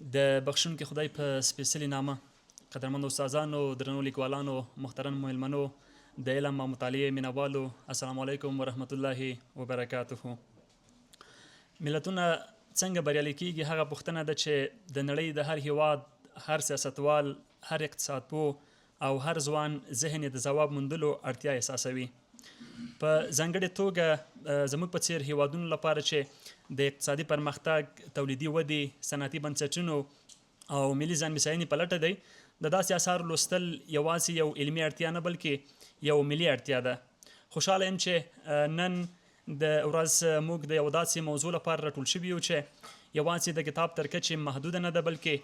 د بخښونکي خدای په سپېڅلي نامه، قدرمندو استادانو، درنو لیکوالانو، محترم مېلمنو، د علم او مطالعې مینهوالو، السلام علیکم ورحمت الله وبرکاته. ملتونه څنګه بریالي کیږي، هغه پوښتنه ده چې د نړۍ د هر هیواد، هر سیاستوال، هر اقتصاد پوه او هر ځوان ذهن یې د ځواب موندلو اړتیا احساسوي. په ځانګړې توګه زموږ په څیر هیوادونو لپاره چې د اقتصادي پرمختګ، تولیدي ودې، صنعتي بنسټونو او ملي ځان بسیاینې په لټه دی، د داسې اثارو لوستل یوازې یو علمي اړتیا نه، بلکې یو ملي اړتیا ده. خوشحاله یم چې نن د ورځ موږ د یو داسې موضوع لپاره راټول شوي یو چې یوازې د کتاب تر کچې محدوده نه ده، بلکې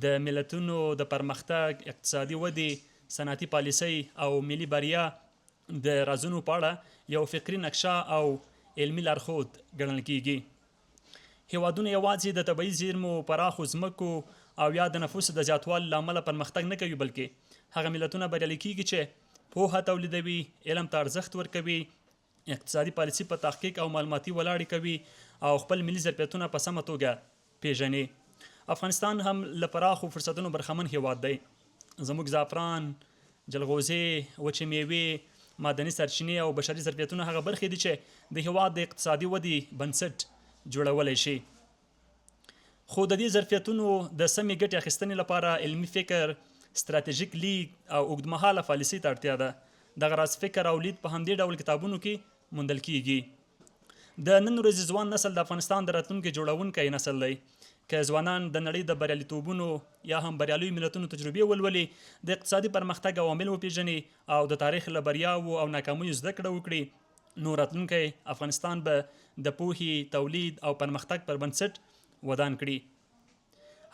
د ملتونو د پرمختګ، اقتصادي ودې، صنعتي پالیسۍ او ملي بریا د رازونو په اړه یو فکري نقشه او علمي لارښود ګڼل کیږي. هیوادونه یوازې د طبیعي زیرمو، پراخو ځمکو او یا د نفوسو د زیاتوالي له امله پرمختګ نه کوي، بلکې هغه ملتونه بریالي کیږي چې پوهه تولیدوي، علم ته ارزښت ورکوي، اقتصادي پالیسي په تحقیق او معلوماتي ولاړې کوي او خپل ملي ظرفیتونه په سمه توګه پیژني. افغانستان هم له پراخو فرصتونو برخمن هیواد دی. زموږ زعفران، جلغوزې، وچې میوې، معدني سرچینې او بشري ظرفیتونه هغه برخې دي چې د هیواد د اقتصادي ودې بنسټ جوړولی شي. خو د دې ظرفیتونو د سمې ګټې اخیستنې لپاره علمي فکر، ستراتیژیک لید او اوږدمهاله پالیسۍ ته اړتیا ده. دغه راز فکر او لید په همدې ډول کتابونو کې موندل کیږي. د نن ورځې ځوان نسل د افغانستان د راتلونکي جوړونکی نسل دی. که ځوانان د نړۍ د بریالیتوبونو یا هم بریالیو ملتونو تجربې ولولي، د اقتصادي پرمختګ عوامل وپیژني او د تاریخ له بریاوو او ناکامیو زده کړه وکړي، نو راتلونکی افغانستان به د پوهې، تولید او پرمختګ پر بنسټ ودان کړي.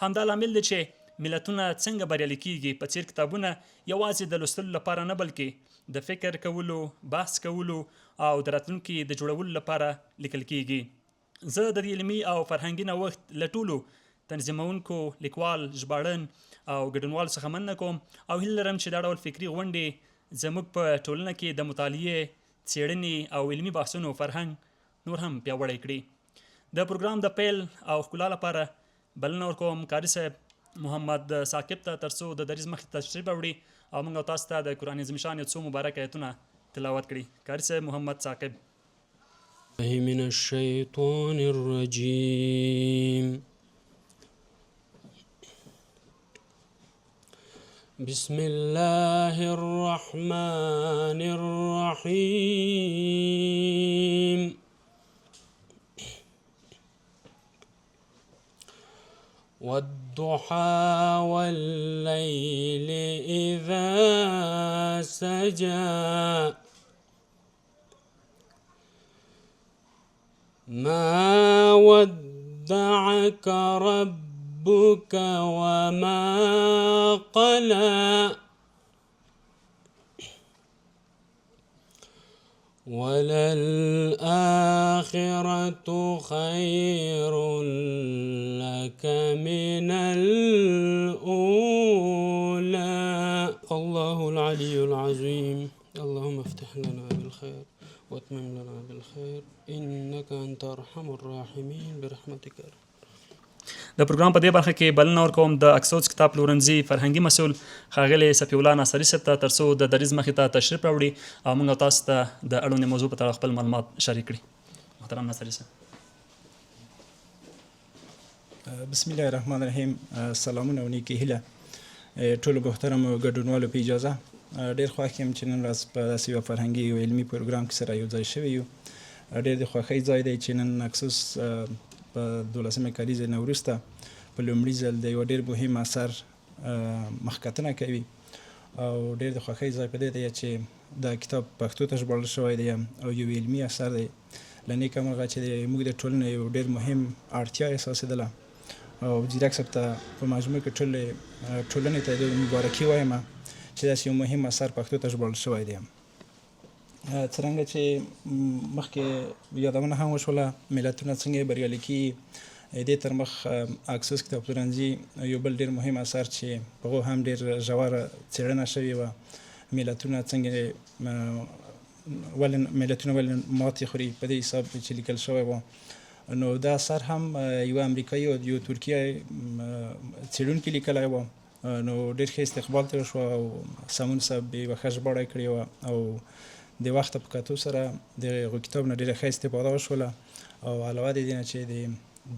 همدا لامل دی چې ملتونه څنګه بریالي کیږي په څیر کتابونه یوازې د لوستلو لپاره نه، بلکې د فکر کولو، بحث کولو او د راتلونکي د جوړولو لپاره لیکل کیږي. زه د دې علمي او فرهنګي نوښت له ټولو تنظیموونکو، لیکوال، ژباړن او ګډونوالو څخه مننه کوم او هیله لرم چې دا ډول فکري غونډې زموږ په ټولنه کې د مطالعې، څېړنې او علمي بحثونو فرهنګ نور هم پیاوړی کړي. د پروګرام د پیل او ښکلا لپاره بلنه ورکوم قاري صاحب محمد ثاقب ته، ترڅو د دریځ مخې ته تشریف راوړي او موږ او تاسو ته د قرآن عظیم شان یو څو مبارک آیتونه تلاوت کړي. قاري صاحب محمد ثاقب. من الشيطان الرجيم. بسم الله الرحمن الرحيم. والضحى والليل إذا سجى، ما ودعك ربك وما قلى، وللآخرة خير لك من الأولى. الله العلي العظيم. اللهم افتح لنا بالخير واتمم لنا بالخير إنك أنت أرحم الراحمين برحمتك. د پروګرام په دې برخه کې بلنه ورکوم د اکسوس کتاب پلورنځي فرهنګي مسؤل ښاغلی صفي الله ناصري صاحب ته، ترڅو د دریځ مخې ته تشریف راوړي او موږ او تاسو ته د اړوندې موضوع په تړاو خپل معلومات شریک کړي. محترم ناصري صاحب. بسم الله الرحمن الرحیم. سلامونه او نیکې هیله ټولو محترمو ګډونوالو په اجازه، ډېر خوښ یم چې نن ورځ په داسې یوه فرهنګي او علمي پروګرام کې سره یو ځای شوي یو. ډېر د خوښۍ ځای دی چې نن اکسوس په 12مې کلیزې نه وروسته په لومړي ځل د یوه ډېر مهم اثر مخکتنه کوي، او ډېر د خوښۍ ځای په دې دی چې دا کتاب پښتو ته ژباړل شوی دی او یو علمي اثر دی. له نیکه مرغه چې موږ د ټولنې یو ډېر مهم اړتیا احساسېدله، او ځیرک صاحب ته په مجموع کې ټولې ټولنې ته د مبارکي وایم چې داسې یو مهم اثر پښتو ته ژباړل شوی دی. څرنګه چې مخکې یادونه هم وشوله، ملتونه څنګه بریالي کیږي، دې تر مخ اکسوس کتاب پلورنځي یو بل ډېر مهم اثر چې په هغو هم ډېر ژوره څېړنه شوې وه، ملتونه څنګه ولې ملتونه ولې ماتې خوري، په دې حساب چې لیکل شوی و. نو دا اثر هم یو امریکایي او یو ترکیه څېړونکي لیکلی و، نو ډېر ښه استقبال ترې وشو او سمون صاحب یوه ښه ژباړه کړې وه او د وخت په کتو سره د هغه کتاب نه ډېره ښه استفاده وشوله. او علاوه د دې نه چې د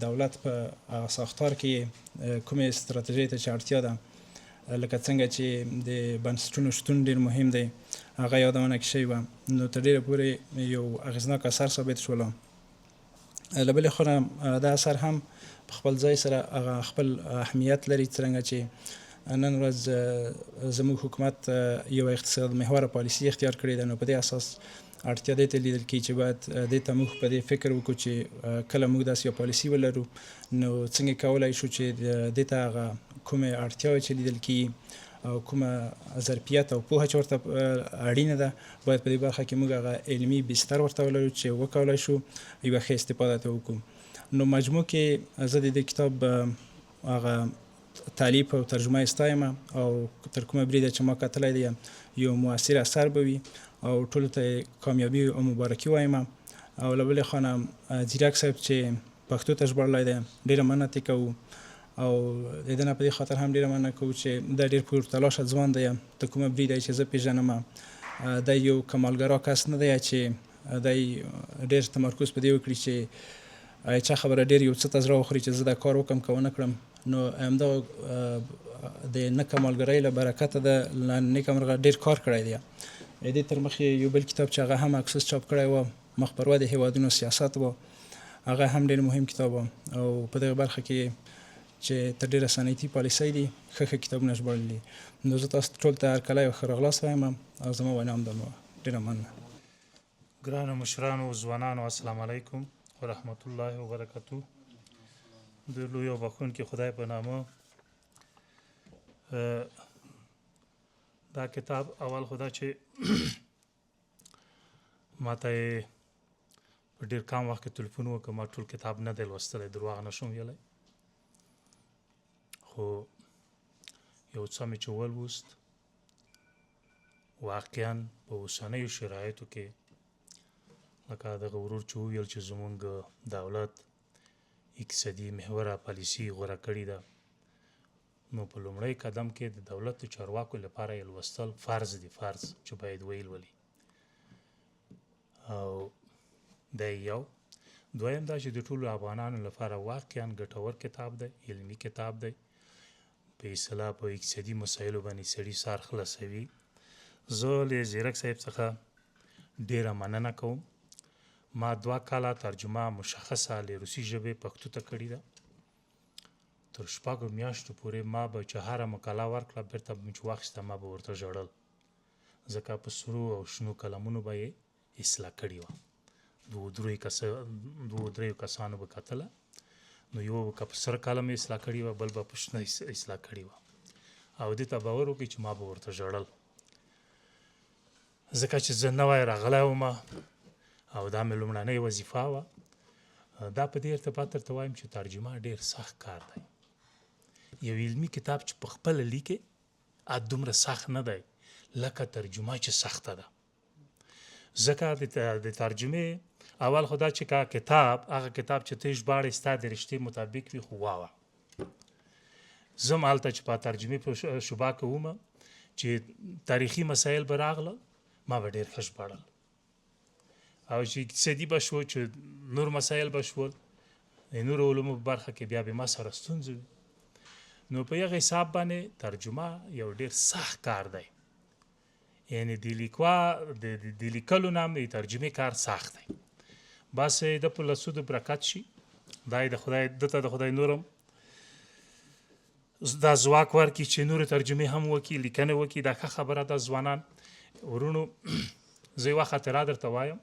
دولت په ساختار کې کومې ستراتیژۍ ته چې اړتیا ده، لکه څنګه چې د بنسټونو شتون ډېر مهم دی، هغه یادونه کې شوې وه، نو تر ډېره پورې یو اغېزناک اثر ثابت شولو. له بلې خوا دا اثر هم په خپل ځای سره هغه خپل اهمیت لري، څرنګه چې نن ورځ زموږ حکومت یو اقتصاد محوره پالیسي اختیار کړې ده، نو په دې اساس اړتیا دې ته لیدل کېږي چې باید دې ته موږ په دې فکر وکړو چې کله موږ داسې یوه پالیسي ولرو نو څنګه کولای شو چې دې ته هغه کومې اړتیاوې چې لیدل کېږي او کومه ظرفیت او پوهه چې ورته اړینه ده، باید په دې برخه کې موږ هغه علمي بستر ورته ولرو چې وکولای شو یوه ښه استفاده ترې وکړو. نو مجموع کې زه د دې کتاب هغه تالیف او ترجمه یې ستایم او تر کومه بریده چې ما کتلی دی یو مؤثر اثر به وي او ټولو ته یې کامیابي او مبارکي وایم. او له بلې خوا نه ځیرک صاحب چې پښتو ته ژباړلی دی ډېره مننه ترې کوو او د ده نه په دې خاطر هم ډېره مننه کوو چې دا ډېر پرتلاشه ځوان دی، تر کومه بریده چې زه پېژنم دی یو کمالګرا کس نه دی چې دی ډېر تمرکز په دې وکړي چې چا خبره ډېر یو څه ته زړه وخوري چې زه دا کار وکړم که ونه کړم. نو همدغه د نه کمالګرۍ له برکته ده له نېکه مرغه ډېر کار کړی دی. د دې تر مخې یو بل کتاب چې هغه هم اکسس چاپ کړی و، مخ پر ودې هېوادونو سیاست و، هغه هم ډېر مهم کتاب و او په دغه برخه کې چې تر ډېره صنعتي پالیسۍ دي ښه ښه کتابونه ژباړلي دي. نو زه تاسو ټول ته هرکلی او ښه راغلاست وایم او زما وینا هم دا وه. ډېره مننه. ګرانو مشرانو ځوانانو، السلام علیکم ورحمت الله وبرکاتو. د لوی او بخښونکي خدای په نامه. دا کتاب اول خدا چې ما ته یې په ډېر کم وخت کې تلفون وکړ، ما ټول کتاب نه دی لوستلی، درواغ نه شم ویلی، خو یو څه مې چې ولوست واقعا په اوسنیو شرایطو کې لکه دغه ورور چې وویل چې زمونږ دولت اقتصادي محوره پالیسي غوره کړې ده، نو په لومړی قدم کې د دولت د چارواکو لپاره یې لوستل فرض دي، فرض چې باید ویې لولي. او دا یو. دویم دا چې د ټولو افغانانو لپاره واقعا ګټور کتاب دی، علمي کتاب دی، په اصطلاح په اقتصادي مسایلو باندې سړي سر خلاصوي. زه له زیرک صاحب څخه ډېره مننه کوم. ما 2 کاله ترجمه مشخصه له روسي ژبې پښتو ته کړې ده. تر 6 میاشتو پورې ما به چې هره مقاله ورکړه بېرته به مې چې واخیسته ما به ورته ژړل، ځکه په سرو او شنو قلمونو به یې اصلاح کړې وه. دوو دریو کسانو به کتله، نو یو به که په سره قلم یې اصلاح کړې وه، بل به په شنه اصلاح کړې وه. او دې ته باور وکړئ چې ما به ورته ژړل، ځکه چې زه نوی راغلی وم او دا مې لومړنۍ وظیفه وه. دا په دې ارتباط درته وایم چې ترجمه ډېر سخت کار دی. یو علمي کتاب چې په خپله لیکې دومره سخت نه دی لکه ترجمه چې سخته ده، ځکه د ترجمې اول خو دا چې که کتاب هغه کتاب چې ته یې ژباړې ستا د رشتې مطابق وي خو واوه. زه هم هلته چې په ترجمې په شبا کې وم چې تاریخي مسایل به راغله ما به ډېر ښه ژباړل، او چې اقتصادي به شو چې نور مسایل به شول د نورو علومو په برخه کې بیا به ما سره ستونزې وي. نو په هغه حساب باندې ترجمه یو ډېر سخت کار دی، یعنی د د لیکلو نه هم د ترجمې کار سخت دی. بس یې د په لسودو برکت شي، دا یې د خدای ده ته د خدای نورم دا ځواک ورکړي چې نورې ترجمې هم وکړي، لیکنې وکړي. دا ښه خبره ده. ځوانان ورونو، زه یوه خاطره درته وایم.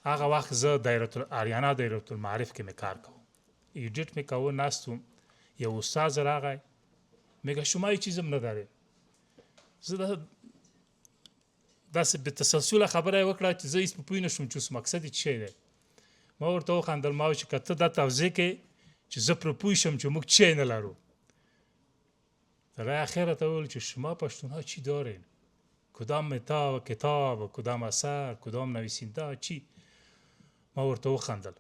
هغه وخت زه آریانا دایرة المعارف کې مې کار کوو، ایډیټ مې کاوه، ناست وم، یو استاد راغی، میگه شما هیچ چیزم ندارید. زه داسې بې تسلسله خبره یې وکړه چې زه هېڅ په پوه نه شوم چې اوس مقصد یې څه شی دی. ما ورته وخندل، ما وویل چې که ته دا توضیح کړې چې زه پرې پوه شم چې موږ څه شی نه لرو. تر اخره ته وویل چې شما پښتونها چی دارین؟ کدام متا کتاب، کدام اثر، کدام نویسنده چی؟ ما ورته وخندل.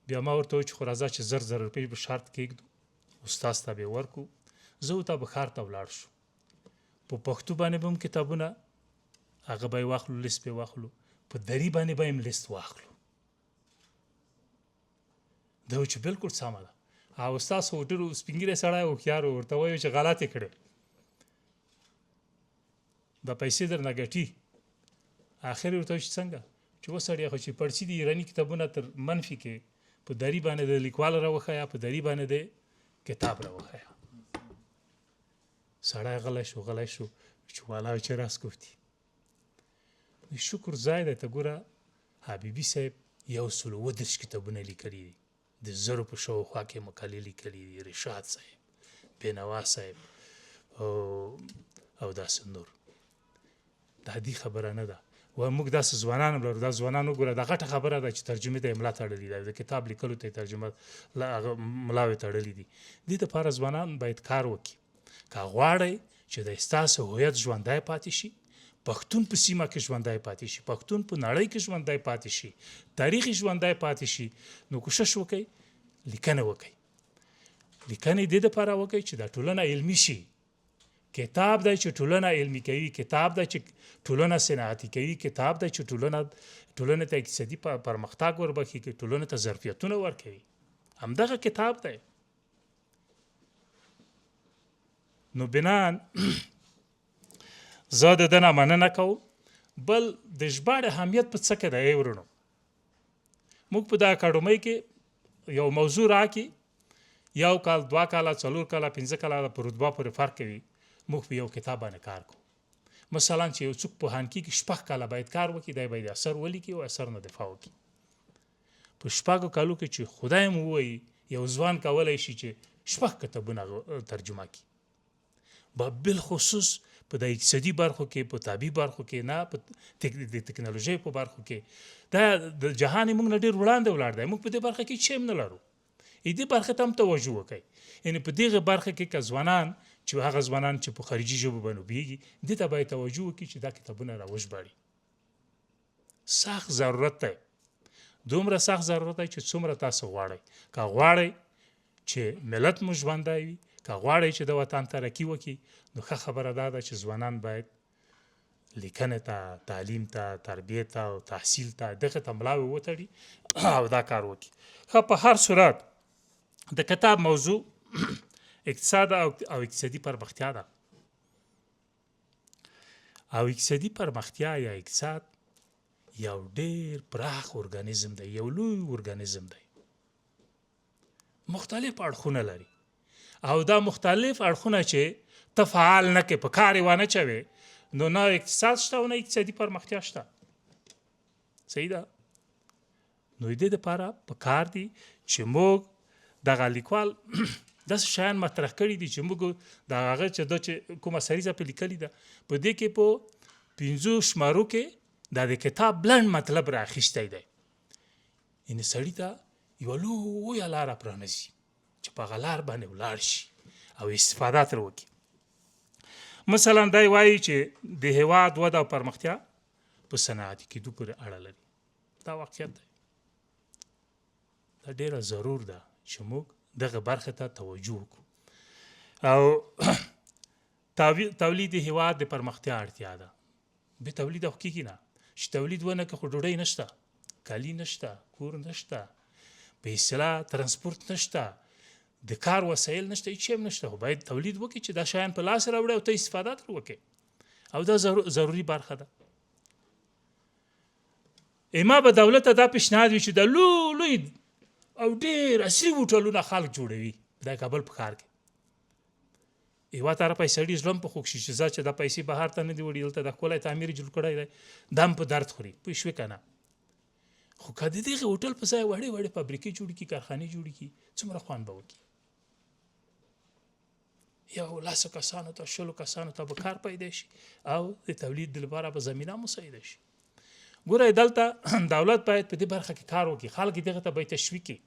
بیا ما ورته وویل چې خو راځه چې 1000 روپۍ به شرط کېږدو. استاد ته به ورکو، زه او تا به ښار ته ولاړ شو، په پښتو باندې به هم کتابونه هغه به یې واخلو، لیست به یې واخلو، په دري باندې به یې هم لیست واخلو. ده وویل چې بالکل سمه ده. او استاد خو ډېر سپین ږیری سړی هوښیار و، ورته وایي چې غلط یې کړې، دا پیسې درنه ګټي. اخر یې ورته وویل چې څنګه؟ چې وسړیه خو چې پړسي دي ایراني کتابونه تر منفي کې په دري باندې د لیکوال راوښیه، په دري باندې د کتاب راوښیه. سړی غلی شو، غلی شو چې والا چې راست ګفتي. شکر ځای دی ته ګوره حبیبي صاحب 137 کتابونه لیکلي دي، د زرو په شاوخوا کې مقالې لیکلي دي، رشاد صاحب، بېنوا صاحب او داسې نور. دا دی خبره نه ده. و موږ داسې ځوانان هم لرو، دا ځوانان وګوره دا غټه خبره ده چې ترجمې ته یې ملا تړلې ده، د کتاب لیکلو ته یې ترجمه هغه ملاوې تړلې دي. دې دپاره ځوانان باید کار وکړي. که غواړئ چې د ستاسو هویت ژوندی پاتې شي، پښتون په سیمه کې ژوندی پاتې شي، پښتون په نړۍ کې ژوندی پاتې شي، تاریخ ژوندی پاتې شي، نو کوشش وکړئ لیکنه وکړئ. لیکنې دې دپاره وکړئ چې دا ټولنه علمي شي. کتاب دی چې ټولنه علمي کوي، کتاب دی چې ټولنه صنعتي کوي، کتاب دی چې ټولنه ته اقتصادي پرمختګ وربخښي، ټولنه ته ظرفیتونه ورکوي، همدغه کتاب دی. نو بنان زه د ده نه مننه کوم. بل د ژباړې اهمیت په څه کې دی ای وروڼو؟ موږ په دا اکاډمۍ کې یو موضوع راکړي، یو کال، 2 کاله، 4 کاله، 5 کاله په رتبه پورې فرق کوي، موږ په یو کتاب باندې کار کوو. مثلا چې یو څوک پوهان کېږي 6 کاله باید کار وکړي، دی باید اثر ولیکي او اثر نه دفاع وکړي. په 6 کالو کې چې خدای مو ووایي یو ځوان کولی شي چې 6 کتابونه ترجمه کړي، بالخصوص په د اقتصادي برخو کې، په طبي برخو کې، نه په د تکنالوژۍ په برخو کې. دا د جهان موږ نه ډېر وړاندې ولاړ دی، موږ په دې برخه کې هېڅ شی هم نه لرو. دې برخې ته هم توجه وکړئ. یعنې په دغه برخه کې که ځوانان چې هغه ځوانان چې په خارجي ژبو باندې پوهېږي، دې ته باید توجه وکړي چې دا کتابونه راوژباړي. سخت ضرورت دی، دومره سخت ضرورت دی چې څومره تاسو غواړئ. که غواړئ چې ملت مو ژوندی وي، که غواړئ چې د وطن ترقي وکړي، نو ښه خبره دا ده چې ځوانان باید لیکنې ته، تعلیم ته، تربیې ته او تحصیل ته دغه ته ملاوې وتړي او دا کار وکړي. ښه، په هر صورت د کتاب موضوع اقتصاد او اقتصادي پرمختیا ده. او اقتصادي پرمختیا یا اقتصاد یو ډیر پراخ ارګانیزم دی، یو لوی ارګانیزم دی، مختلف اړخونه لري. او دا مختلف اړخونه چې ته فعال نه کې، په کار یې وانه چوې، نو نه اقتصاد شته او نه اقتصادي پرمختیا شته. صحیح ده؟ نو دې دپاره په کار دي چې موږ دغه لیکوال داسې شیان مطرح کړي دي چې موږ د هغه چې دا چې کومه سریزه په لیکلې ده، په دې کې په 5 شمارو کې دا د کتاب لنډ مطلب را اخیستی دی. یعنې سړي ته یوه لویه لاره پرانیزي چې په هغه لار باندې ولاړ شي او استفاده ترې وکړي. مثلا دی وایي چې د هېواد وده او پرمختیا په صنعتي کېدو پورې اړه لري. دا واقعیت دی. دا ډېره ضرور ده چې موږ دغه برخې ته توجه وکړو. او تولید هېواد د پرمختیا اړتیا ده. بې تولیده خو کېږي نه. چې تولید ونه کړي خو ډوډۍ نشته، کالي نشته، کور نشته، په اصطلاح ترانسپورت نشته، د کار وسایل نشته، هېڅ شی هم نشته. خو باید تولید وکړي چې دا شیان په لاس راوړي او ته استفاده ترې وکړې. او دا ضروري برخه ده. اما به دولت ته دا پیشنهاد وي چې د لوی لوی او ډېر عصري هوټلونه خلک جوړوي د کابل په ښار کې، یوه طرفه یې سړي زړه هم په خوږ شي چې ځه چې دا پیسې بهر ته نه دي وړي، دلته د ښکلی تعمیر جوړ کړی دی، دا هم په درد خوري، پوه شوې که نه؟ خو که د دغې هوټل په ځای وړې وړې فابریکې جوړې کړي، کارخانې جوړې کړي، څومره خوند به وکړي. یو لسو کسانو ته، 20 کسانو ته به کار پیدا شي او د تولید لپاره به زمینه مساعده شي. ګورئ دلته دولت باید په دې برخه کې کار وکړي، خلک دغه ته باید تشویق کړي.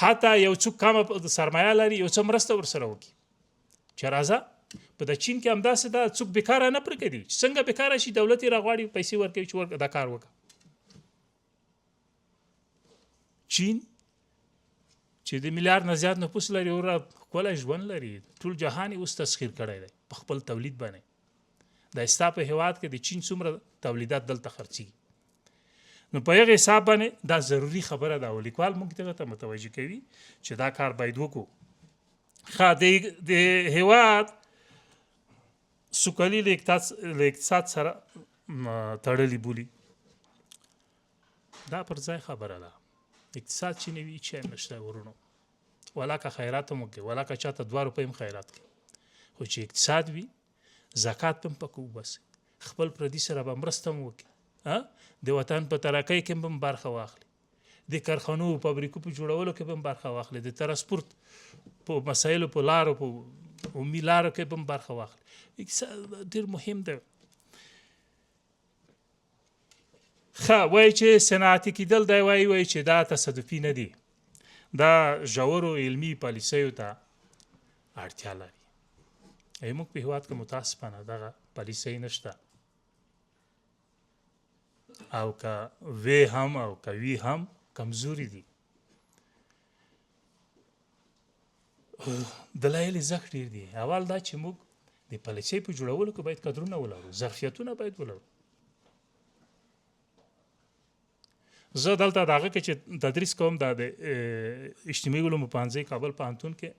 حتی یو څوک کمه سرمایه لري، یو څه مرسته ورسره وکړي چې راځه. په د چین کې همداسې ده، څوک بېکاره نه پرېږدي، چې څنګه بېکاره شي دولت یې راغواړي، پیسې ورکوي چې دا کار وکړه. چین چې د میلیارد نه زیات نفوس لري او ښکلی ژوند لري، ټول جهان یې اوس تسخیر کړی دی په خپل تولید باندې. دا ستا په هیواد کې د چین څومره تولیدات دلته خرڅیږي. نو په هغه حساب باندې دا ضروري خبره ده او لیکوال موږ دغه ته متوجه کوي چې دا کار باید وکړو. ښه، د هیواد سوکالي له اقتصاد سره تړلې بولي. دا پر ځای خبره ده. اقتصاد چې نه وي هیڅ شی هم نشته ورونو. ولا که خیرات هم وکړي، ولا که چاته 2 روپۍ هم خیرات کړي، خو چې اقتصاد وي زکات به هم پکې وباسي، خپل پردي سره به مرسته هم وکړي، د وطن په ترقۍ کې به هم برخه واخلي، د کارخانو او فابریکو په جوړولو کې به هم برخه واخلي، د ترانسپورت په مسایلو په لارو په عمومي لارو کې به هم برخه واخلي. اقتصاد ډېر مهم دی. ښه، وایي چې صنعتي کېدل دی، وایي چې دا تصادفي نه دي، دا ژورو علمي پالیسیو ته اړتیا لري. موږ په هیواد کې متاسفانه دغه پالیسۍ نشته، او که وی هم او که وی هم کمزوري دي. دلایل یې زښت ډېر دي. اول دا چې موږ د پالیسۍ په جوړولو کې باید کدرونه ولرو، ظرفیتونه باید ولرو. زه دلته د هغه کې چې تدریس کوم، دا د اجتماعي علومو پوهنځي کابل پوهنتون کې،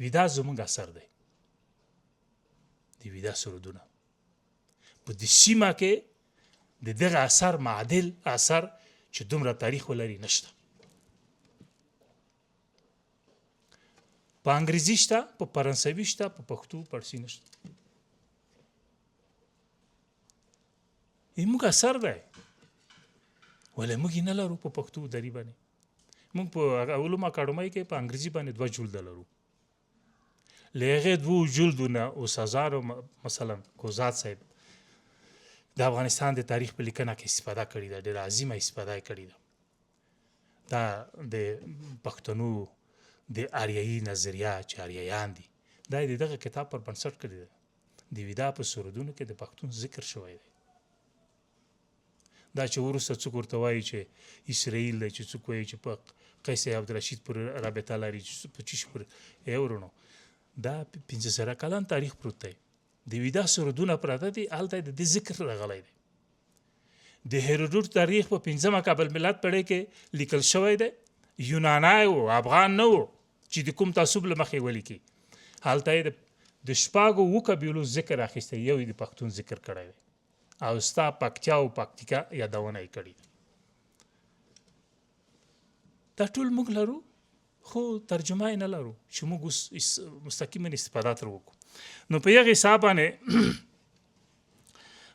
ویدا زموږ اثر دی، د ویدا سرودونه په دې سیمه کې د دغه اثر معادل اثر چې دومره تاریخ ولري نشته. په انګریزي شته، په فرانسوي شته، په پښتو پړسي نشته. موږ اثر دی، ولې موږ یې نه لرو په پښتو دري باندې. موږ په علوم اکاډمۍ کې په انګریزي باندې 2 جلده لرو. له هغې 2 جلدو نه استادانو مثلا کوزاد صاحب د افغانستان د تاریخ په لیکنه کې استفاده کړې ده، ډېره عظیمه استفاده یې کړې ده. دا د پښتنو د آریایي نظریه چې آریایان دي، دا یې د دغه کتاب پر بنسټ کړې ده. د ویدا په سرودونو کې د پښتون ذکر شوی دی. دا چې وروسته څوک ورته وایي چې اسرائیل دی، چې څوک وایي چې په قیس عبدالرشید پورې رابطه لري، چې په چیش پورې، ای ورونو، دا 5000 کلن تاریخ پروت دی. د ویدا سرودونه پراته دي، هلته د دې ذکر راغلی دی. د هیرودوت تاریخ په 5مه کابل ملت پړۍ کې لیکل شوی دی. یونانی و، افغان نه و چې د کوم تعصب له مخې ولیکي. هلته یې د شپږو اوو قبیلو ذکر اخیستی، یو یې د پښتون ذکر کړی دی او ستا پکتیا او پکتیکا یادونه یې کړې ده. دا ټول موږ لرو، خو ترجمه یې نه لرو چې موږ اوس مستقیما استفاده ترې وکړو. نو په هغې حساب باندې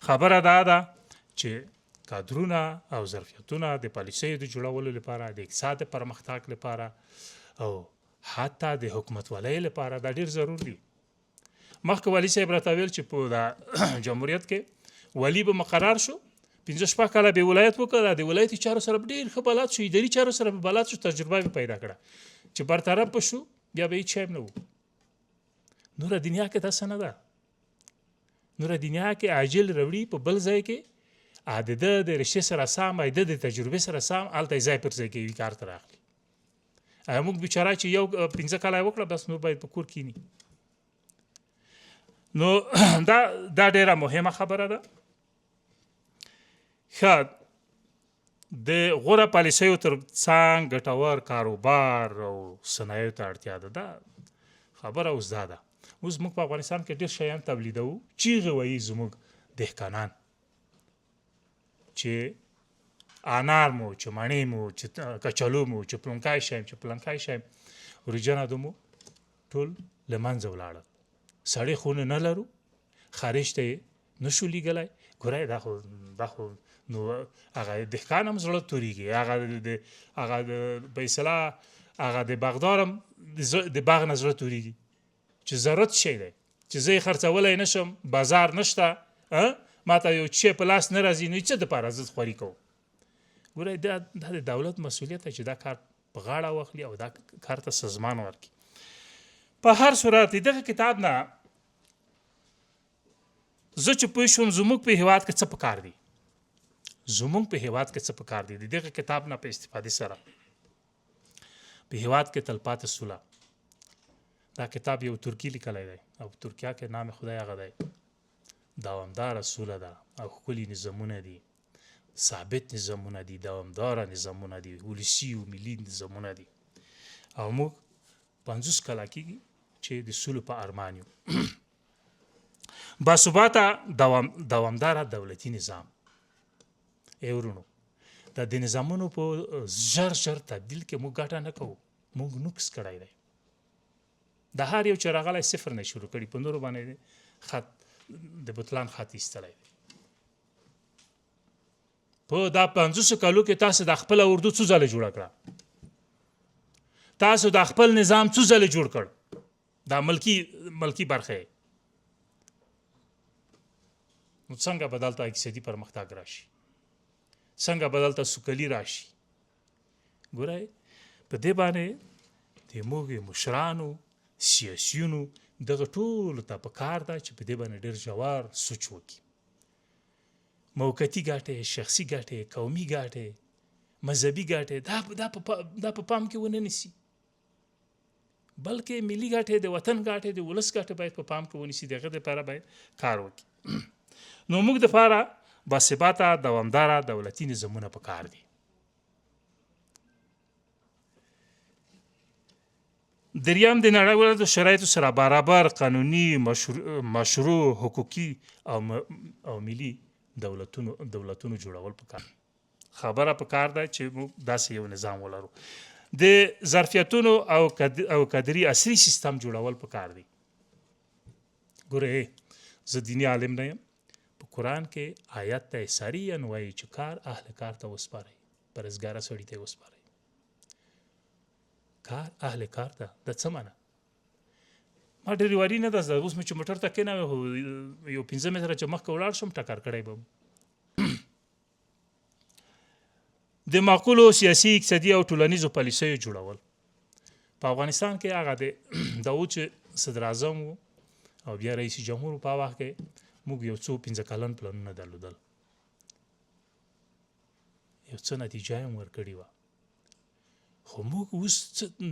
خبره دا ده چې کادرونه او ظرفیتونه د پالیسیو د جوړولو لپاره، د اقتصاد د پرمختګ لپاره او حتی د حکومتولۍ لپاره دا ډېر ضرور دي. مخکې والي صاحب راته ویل چې په دا جمهوریت کې والي به مقرر شو، 5 شپږ کاله به ولایت وکړ، د ولایتي چارو سره به ډېر ښه بلد شو، اداري چارو سره به بلد شو، تجربه به پیدا کړه. چې برطرف به شو بیا به هېڅ شی هم نه و. نوره دنیا کې داسې نه ده. نوره دنیا کې عاجل راوړي په بل ځای کې د ده د رشتې سره سم، د ده د تجربې سره سم هلته یې ځای پر ځای کوي، کار ته راغلي. موږ بیچاره چې یو 5 کاله یې وکړه، بس نور باید په کور کښېني. نو دا ډېره مهمه خبره ده. ښه، د غوره پالیسیو تر څنګ ګټور کاروبار او صنایعو ته اړتیا ده. دا خبره اوس دا ده، اوس موږ په افغانستان کې ډېر شیان تولیدوو، چیغې وهي زموږ دهقانان چې انار مو، چې مڼې مو، چې کچالو مو، چې پلونکای شیم، چې پلنکای شیم، وریجنه مو ټول له منځه ولاړل. سړې خونه نه لرو، خارج ته یې نشو لیږلی. ګورئ دا خو نو هغه دهقان هم زړه تورېږي، هغه په اصطلاح هغه د باغدار هم د باغ نه زړه تورېږي چې ضرورت شی دی، چې زه یې خرڅولی نه شم، بازار نشته، ما ته یو شی په لاس نه راځي، نو یې څه دپاره زه خواري کوم؟ ګورئ دا د دولت مسؤلیت دی چې دا کار په غاړه واخلي او دا کار ته سازمان ورکړي. په هر صورت دغه کتاب نه زه چې پوه شوم زموږ په هیواد کې څه پکار دي، زموږ په هیواد کې څه پکار دي، د دغه کتاب نه په استفادې سره په هیواد کې تلپاتې سوله. دا کتاب یو ترکی لیکلی دی او په ترکیه کې نام خدای هغه دی. دوامداره سوله ده او ښکلي نظامونه دي، ثابت نظامونه دي، دوامداره نظامونه دي، ولسي او ملي نظامونه دي. او موږ 50 کاله کېږي چې د سولې په ارمان یو. باثباته دوامداره دولتي نظام. ای ورونو، دا د نظامونو په ژر ژر تبدیل کې موږ ګټه نه کوو، موږ نقص کړی دی. د هر یو چې راغلی صفر نه شروع کړي، په نورو باندې خط د بطلان خط ایستلی دی. په دا 50 کالو کې تاسو د خپل اردو څو ځله جوړه کړه، تاسو د خپل نظام څو ځله جوړ کړ، دا ملکی برخه. نو څنګه به دلته اقتصادي پرمختګ راشي؟ څنګه به دلته سوکالي راشي؟ ګورئ په دې باندې د موږ مشرانو، سیاسیونو، دغه ټولو ته په کار ده چې په دې باندې ډېر ژور سوچ وکړي. موقتي ګټې، شخصي ګټې، قومي ګټې، مذهبي ګټې دا په پام کې ونه نیسي، بلکې ملي ګټې، د وطن ګټې، د ولس ګټې باید په پام کې ونیسي. د هغه دپاره باید کار وکړي. نو موږ دپاره باثباته دوامداره دولتي نظامونه په کار دي. دریم، د نړیوالو شرایطو سره برابر قانوني، مشروع، حقوقي او ملي دولتونو جوړول پکار. خبره پکار ده چې موږ داسې یو نظام ولرو. د ظرفیتونو او کدري عصري سیستم جوړول پکار دي. ګورئ، زه دیني عالم نه یم، په قرآن کې آیت ته صریحاً وایي چې کار اهل کار ته وسپارئ، پرهېزګاره سړي ته یې وسپارئ. کار اهل کار ته د څه معنا؟ ما ډریوري نه ده زده، اوس مې چې موټر ته کښېناوې خو یو 5 متره چې مخکې ولاړ شم ټکر کړی به. د معقولو سیاسي، اقتصادي او ټولنیزو پالیسیو جوړول. په افغانستان کې هغه د داود چې صدراعظم و او بیا رئیس جمهور په وخت کې موږ یو څو 5 کلن پلانونه درلودل، یو څه نتیجه یې هم ورکړې وه. خو موږ اوس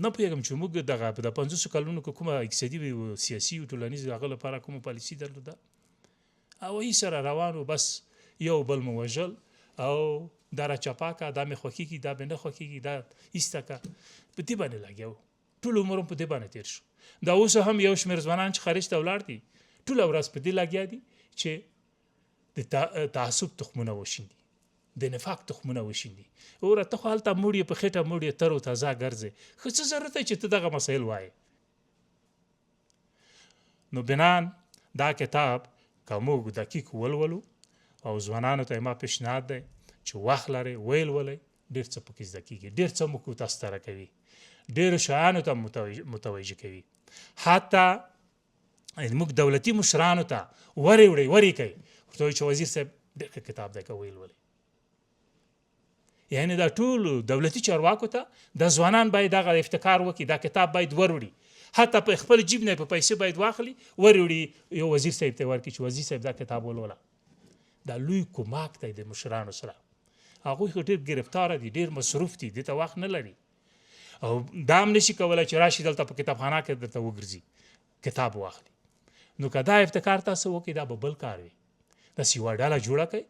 نه پوهېږم چې موږ دغه په 50 کلونو کې کومه اقتصادي، سیاسي او ټولنیز هغه لپاره کومه پالیسي درلوده او هیڅ سره روان و، بس یو بل مو وژل او دا را چپا که، دا مې خوښېږي، دا مې نه خوښېږي، دا ایسته که، په دې باندې لګیا و. ټول عمر هم په دې باندې تېر شو. دا اوس هم یو شمېر ځوانان چې خارج ته ولاړ دي ټوله ورځ په دې لګیا دي چې د تعصب تخمونه وشیندي، د نفاق تخمونه وشیندي. وروره ته خو هلته موړ یې، په خېټه موړ یې، تر او تازه ګرځې، ښه څه ضرورت دی چې ته دغه مسایل وایې؟ نو بنان دا کتاب که موږ دقیق ولولو او ځوانانو ته ما پیشنهاد دی چې وخت لرئ ویې لولئ، ډېر څه پکې زده کېږي، ډېر څه موږ تاسو ته راکوي، ډېرو شیانو ته متوجه کوي. حتی موږ دولتي مشرانو ته ورې وړئ، ورې کوي، ورته وایي چې وزیر صاحب ډېر ښه کتاب دی که ویې لولئ. یعنی دا ټول دولتي چارواکو ته د ځوانان باید دغه افتکار وکړي، دا کتاب باید وروړي، حتی په خپل جیب نه په پیسې باید واخلي وروړي، یو وزیر صاحب ته ورکړي چې وزیر صاحب دا کتاب ولوله. دا لوی کومک دی د مشرانو سره. هغوی خو ډېر ګرفتاره دي، ډېر مصروف دي، دې ته وخت نه لري او دا هم نشي کولی چې راشي دلته په کتابخانه کې درته وګرځي کتاب واخلي. نو که دا ابتکار تاسو وکړئ دا به بل کار وي. داسې یوه ډله جوړه کړئ،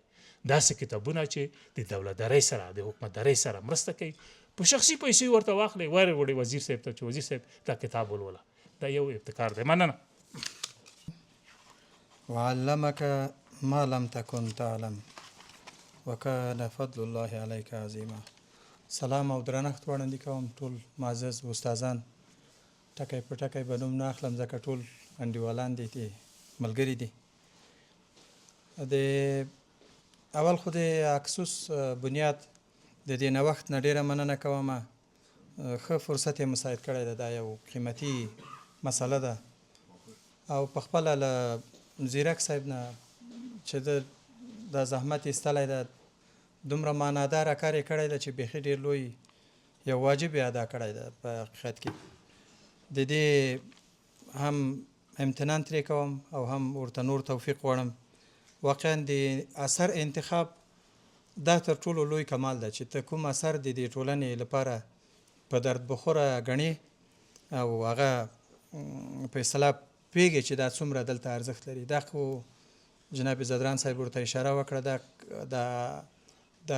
داسې کتابونه چې د دولتدارۍ سره، د حکومتدارۍ سره مرسته کوي، په شخصي پیسې ورته واخلئ، ورې وړئ وزیر صاحب ته چې وزیر صاحب دا کتاب ولوله. دا یو ابتکار دی. مننه. وعلمك ما لم تكن تعلم وكان فضل الله عليك عظيما. سلام او درنښت وړاندې کوم ټول معزز استادان، ټکی په ټکی به نوم نه اخلم ځکه ټول انډیوالان دي، دي ملګري دي. د اول خو د اکسوس بنیاد د دې نوښت نه ډېره مننه کوم، ښه فرصت یې مساعد کړی دی، دا یو قیمتي مسله ده. او په خپله له زیرک صاحب نه چې ده دا زحمت ایستلی ده، دومره معناداره کار یې کړی ده چې بیخي ډېر لوی یو واجب یې ادا کړی ده. په حقیقت کې د دې هم امتنان ترې کوم او هم ورته نور توفیق غواړم. واقعا د اثر انتخاب دا تر ټولو لوی کمال ده چې ته کوم اثر د دې ټولنې لپاره په درد بخوره ګڼي او هغه په اصطلاح پوهېږي چې دا څومره دلته ارزښت لري. دا خو جناب ځدران صاحب ورته اشاره وکړه، دا دا د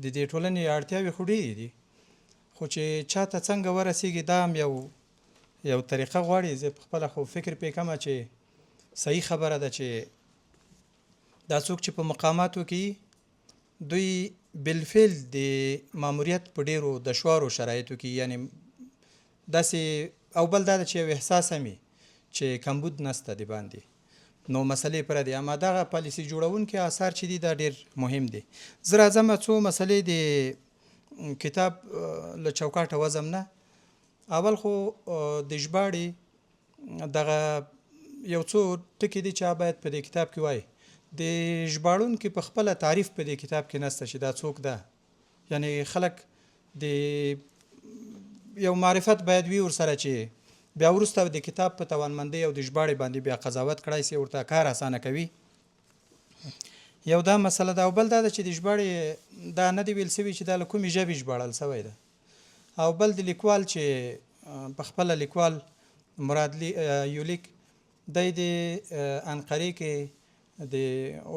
د دې ټولنې اړتیاوې خو ډېرې دي، خو چې چاته څنګه ورسیږي دا هم یو یو طریقه غواړي. زه په خپله خو فکر پې کوم چې صحیح خبره ده چې دا څوک چې په مقاماتو کې دوی بالفعل د ماموریت په ډېرو دشوارو شرایطو کې، یعنی داسې، او بل دا ده چې یو احساس هم چې کمبود نسته د باندې، نو مسلې پره دي. اما دغه پالیسي جوړونکي آثار چې دي دا ډېر مهم دي. زه راځم څو مسلې د کتاب له چوکاټه وځم نه. اول خو د ژباړې دغه یو څو ټکي دي چې باید په دې کتاب کې وای. د ژباړونکي په خپله تعریف په دې کتاب کې نسته چې دا څوک ده، یعنی خلک د یو معرفت باید وي ورسره چې بیا وروسته د کتاب په توانمندۍ او د ژباړې باندې بیا قضاوت کړای سي، ورته کار اسانه کوي. یو دا مسله ده. او بل دا ده چې د ژباړې دا نه دی ویل سوي چې دا له کومې ژبې ژباړل سوی ده. او بل د لیکوال چې په خپله لیکوال مراد یولیک دی د انقرې کې د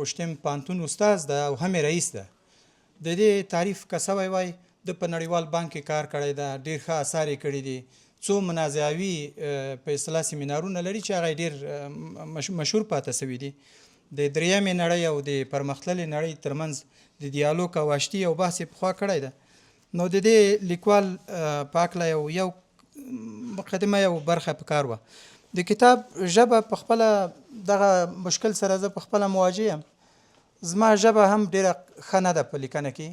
اوشتم پانتون استاد ده او هم رئیس ده. د دې تعریف که سوی وای، ده په نړیوال بانک کې کار کړی ده، ډېر ښه اثار یې کړي دي، څو منازعوي په اصطلاح سیمینارونه لري چې هغه ډېر مشهور پاته سوي دي. د درېیمې نړۍ او د پرمختللې نړۍ ترمنځ د دیالوګ او آشتي او بحث یې پخوا کړی ده. نو د دې لیکوال په هکله یو یو مقدمه یو برخه پکار وه. د کتاب ژبه په خپله دغه مشکل سره زه په خپله مواجه یم. زما ژبه هم ډېره ښه نه ده په لیکنه کې،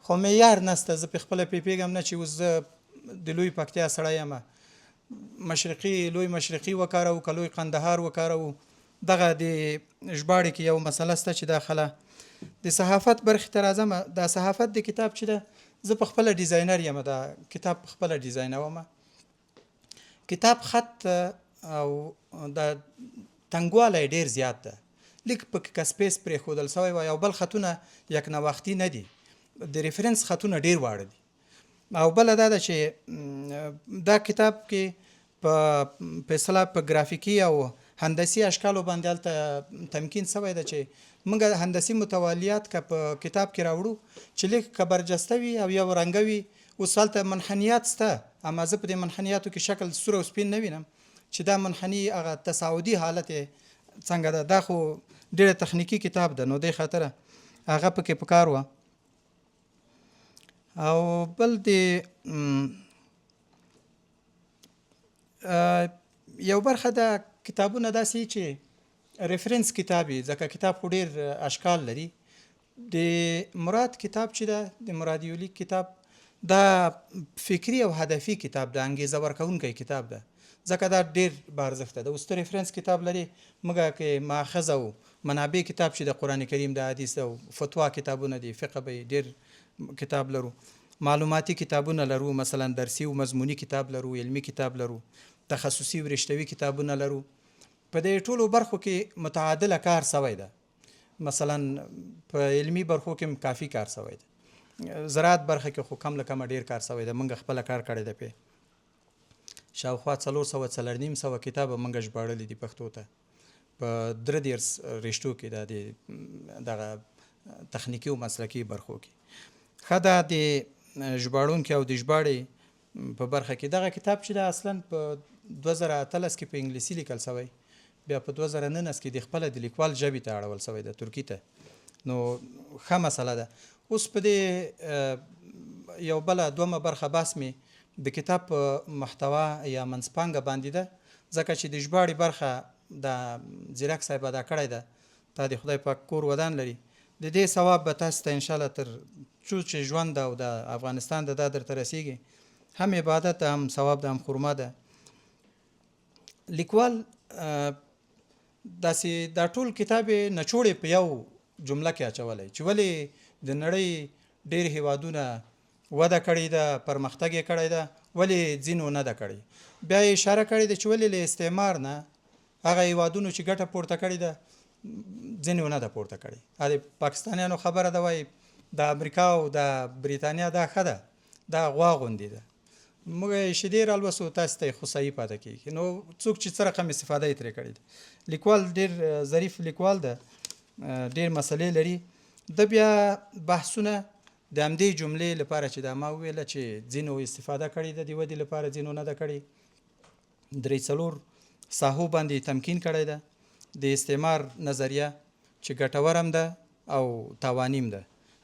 خو معیار نسته. زه په خپله پرې پوهېږم نه چې اوس زه د لوی پکتیا سړی یم، مشرقي لوی مشرقي وکاروو که لوی قندهار وکاروو. دغه د ژباړې کې یو مسله سته چې دا خله د صحافت برخې ته راځم. دا صحافت د کتاب چې ده، زه په خپله ډیزاینر یم، دا کتاب په خپله ډیزاینوم. کتاب خط او دا تنګوالی ډېر زیات ده، لیک پکې که space پرېښودل سوی وای، او بل خطونه یکنواختي نه دي، د reference خطونه ډېر واړه دي. او بله دا ده چې دا کتاب کې په په اصطلاح په ګرافیکي او هندسي اشکالو باندې هلته تمکین سوی ده چې موږ هندسي متوالیات که په کتاب کې راوړو چې لیک که برجسته وي او یو رنګه وي. اوس هلته منحنیات سته، اما زه په دې منحنیاتو کې شکل سور او سپین نه وینم چې دا منحنی هغه تصاعدي حالت یې څنګه ده. دا خو ډېره تخنیکي کتاب ده، نو دې خاطره هغه پکې پکار وه. او بل د یو برخه د کتابونه داسې چې reference کتاب یې، ځکه کتاب خو ډېر اشکال لري. د مراد کتاب چې ده، د مراد یولیک کتاب، دا فکري او هدفي کتاب ده، انګیزه ورکوونکی کتاب ده، ځکه دا ډېر با ارزښته ده. اوس ته reference کتاب لري، موږ کې ماخذ او منابع کتاب چې د قرآن کریم د حدیث او فتوا کتابونه دي، فقه به ډېر کتاب لرو، معلوماتي کتابونه لرو، مثلا درسي او مضموني کتاب لرو، علمي کتاب لرو، تخصصي او رشتوي کتابونه لرو. په دې ټولو برخو کې متعادله کار سوی ده. مثلا په علمي برخو کې هم کافي کار سوی ده، زراعت برخه کې خو کم له کمه ډېر کار سوی ده. موږ خپله کار کړی ده، پې شاوخوا 400 450 کتابه موږ ژباړلي دي پښتو ته په 33 رشتو کې، دا د دغه تخنیکي او مسلکي برخو کې. ښه ده د ژباړونکي او د ژباړې په برخه کې دغه کتاب چې ده اصلا په 2018 کې په انګلیسي لیکل سوی، بیا په 2019 کې د خپله د لیکوال ژبې ته اړول سوی ده، ترکي ته، نو ښه مسله ده. اوس په دې یو بله دومه برخه بحث مې د کتاب په محتوا یا منځپانګه باندې ده، ځکه چې د ژباړې برخه د ځیرک صاحب ادا کړی ده، تا د خدای پاک کور ودان لري. د دې ثواب به تاسو ته انشاءالله تر څو چې ژوند ده او د افغانستان ده دا درته رسیږي، هم عبادت ده، هم ثواب ده، هم خرما ده. لیکوال داسې دا ټول کتاب یې نچوړې په یو جمله کې اچولی چې ولې د نړۍ ډېر هیوادونه وده کړې ده، پرمختګ یې کړی ده، ولې ځینو نه ده کړې. بیا یې اشاره کړې ده چې ولې له استعمار نه هغه هیوادونو چې ګټه پورته کړې ده ځینو نه ده پورته کړې. د پاکستانیانو خبره ده، وایي د امریکا او د بریتانیا دا ښه ده، دا غوا غوندې ده. موږ یې شیدې رالوسو، تاسې ته یې خوسایي پاته کېږي. نو څوک چې څه رقم استفاده یې ترې کړې ده. لیکوال ډېر ظریف لیکوال ده، ډېر مسلې لري. ده بیا بحثونه د همدې جملې لپاره چې دا ما وویله چې ځینو استفاده کړې ده د ودې لپاره، ځینو نه ده کړې، درې څلور ساحو باندې تمکین کړی ده. د استعمار نظریه چې ګټور هم ده او تاواني هم ده،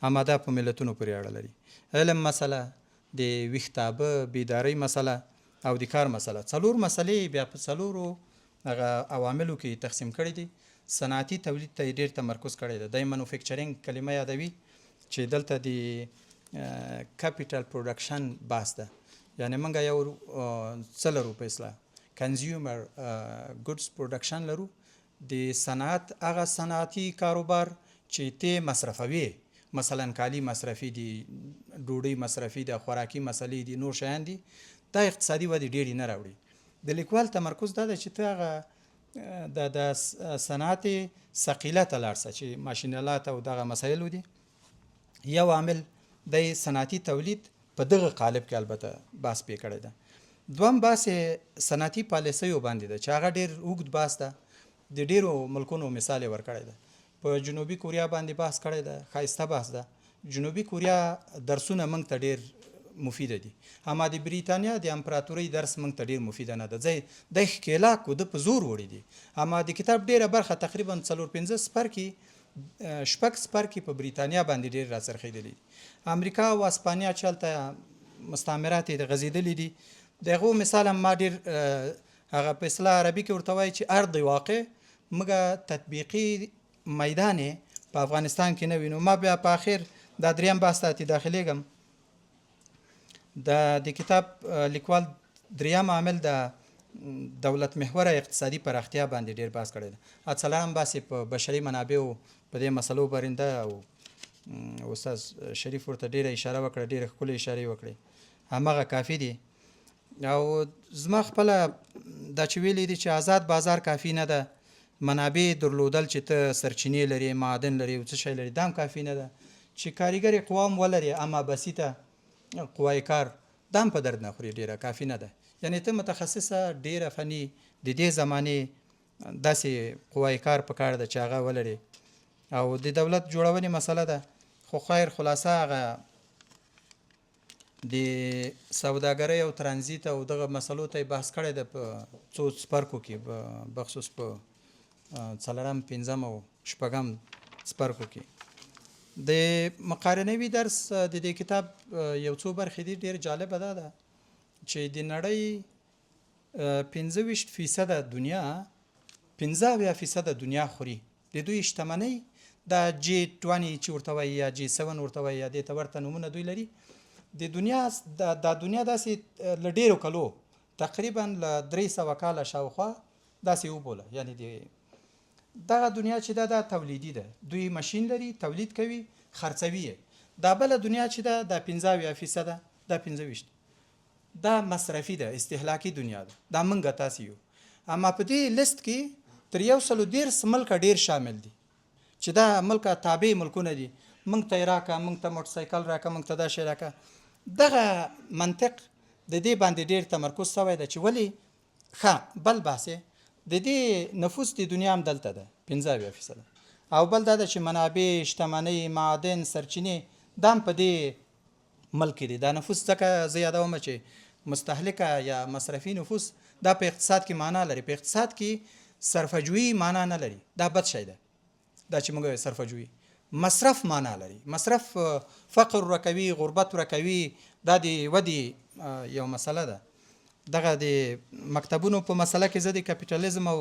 اما دا په ملتونو پورې اړه لري. علم مسله، د ویښتابه بیدارۍ مسله او د کار مسله، څلور مسلې یې بیا په څلورو هغه عواملو کې تقسیم کړي دي. صنعتي تولید ته یې ډېر تمرکز کړی دی. دی منوفیکچرینګ کلمه یادوي چې دلته د کپیټل پروډکشن بحث ده، یعنی موږ یو څه لرو په اصطلاح کنزیومر ګوډز پروډکشن لرو، د صنعت هغه صنعتي کاروبار چې ته مصرفوي، مثلا کالي مصرفي دي، ډوډۍ مصرفي ده، خوراکي مسلې دي، نور شیان دي، دا اقتصادي ودې ډېرې نه راوړي. د لیکوال تمرکز دا دی چې ته هغه د صنعت ثقیله ته لاړ سه چې ماشین آلات او دغه مسایلو دي. یو عامل د صنعتي تولید په دغه قالب کې البته بحث پې کړی ده. دوم بحث صنعتي پالیسیو باندې ده چې هغه ډېر اوږد بحث ده، د ډېرو ملکونو مثال یې ورکړی ده. په جنوبي کوریا باندې بحث کړی ده، ښایسته بحث ده. جنوبي کوریا درسونه موږ ته ډېر مفیده دي، اما د بریتانیا د امپراتورۍ درس موږ ته ډېر مفیده نه ده. ځای د ښکېلاک و ده په زور وړي دي، اما د کتاب ډېره برخه تقریبا څلور پنځه څپرکي، شپږ څپرکي په بریتانیا باندې ډېر راڅرخېدلي دي. امریکا او اسپانیا چې هلته مستعمرات یې غځېدلي دي، د هغو مثال هم ما ډېر هغه په اصطلاح عربي کې ورته وایي چې ارض واقع موږ تطبیقي میدان یې په افغانستان کې نه وینو. ما بیا په اخر دا دریم بحث ته داخلېږم. د کتاب لیکوال دریم عامل د دولت محوره اقتصادي پراختیا باندې ډېر بحث کړی دی. څلورم بحث یې په بشري منابعو په دې مسلو برنده او استاد شریف ورته ډېره اشاره وکړه، ډېره ښکلې اشارې وکړې، هماغه کافي دي. او زما خپله دا چې ویلي دي چې آزاد بازار کافي نه ده، منابع درلودل چې ته سرچینې لرې، معادن لرې او څه شی لرې، دا هم کافي نه ده، چې کاریګرې قوا هم ولرې اما بسیطه قوای کار دا هم په درد نه خوري، ډېره کافي نه ده. یعنې ته متخصصه ډېره فني د دې زمانې داسې قوای کار په کار ده چې هغه ولرې. او د دولت جوړونې مسله ده. خو خیر خلاصه هغه د سوداګرۍ او ترانزیت او دغه مسلو ته یې بحث کړی ده په څو څپرکو کې، بخصوص په څلورم، پنځم او شپږم څپرکو کې. د مقارنوي درس د دې کتاب یو څو برخې دي. ډېر جالبه دا ده چې د نړۍ 25% دنیا، 75% دنیا خوري. د دوی شتمنۍ دا G20 چې ورته وایي یا G7 ورته وایي یا دې ته ورته نومونه دوی لري. د دنیا دا دنیا داسې له ډېرو کلو تقریبا له 300 کاله شاوخوا داسې وبوله، یعنې د دغه دنیا چې ده دا تولیدي ده، دوی ماشین لري، تولید کوي، خرڅوي یې. دا بله دنیا چې ده دا 75%، دا 25 دا مصرفي ده، استهلاکي دنیا ده، دا موږ تاسې یو. اما په دې لست کې تر 130 ملکه ډېر شامل دي چې دا ملکه تابع ملکونه دي، موږ ته یې راکه، موږ ته موټرسایکل راکه، موږ ته دا شی راکه. دغه منطق د دې باندې ډېر تمرکز شوی دی چې ولې ښه بل بحث یې د دې نفوس د دنیا هم دلته ده 75%، او بل دا ده چې منابع، شتمنۍ، معادن، سرچینې دا هم په دې ملک کې دي. دا نفوس ځکه زه یادوم چې مستهلکه یا مصرفي نفوس دا په اقتصاد کې معنا لري، په اقتصاد کې صرفه جویي معنا نه لري، دا بد شی ده. دا چې موږ صرفه جویي مصرف معنا لري، مصرف فقر ورکوي، غربت ورکوي، دا د ودې یو مسله ده. دغه د مکتبونو په مسله کې زه د کپیټالیزم او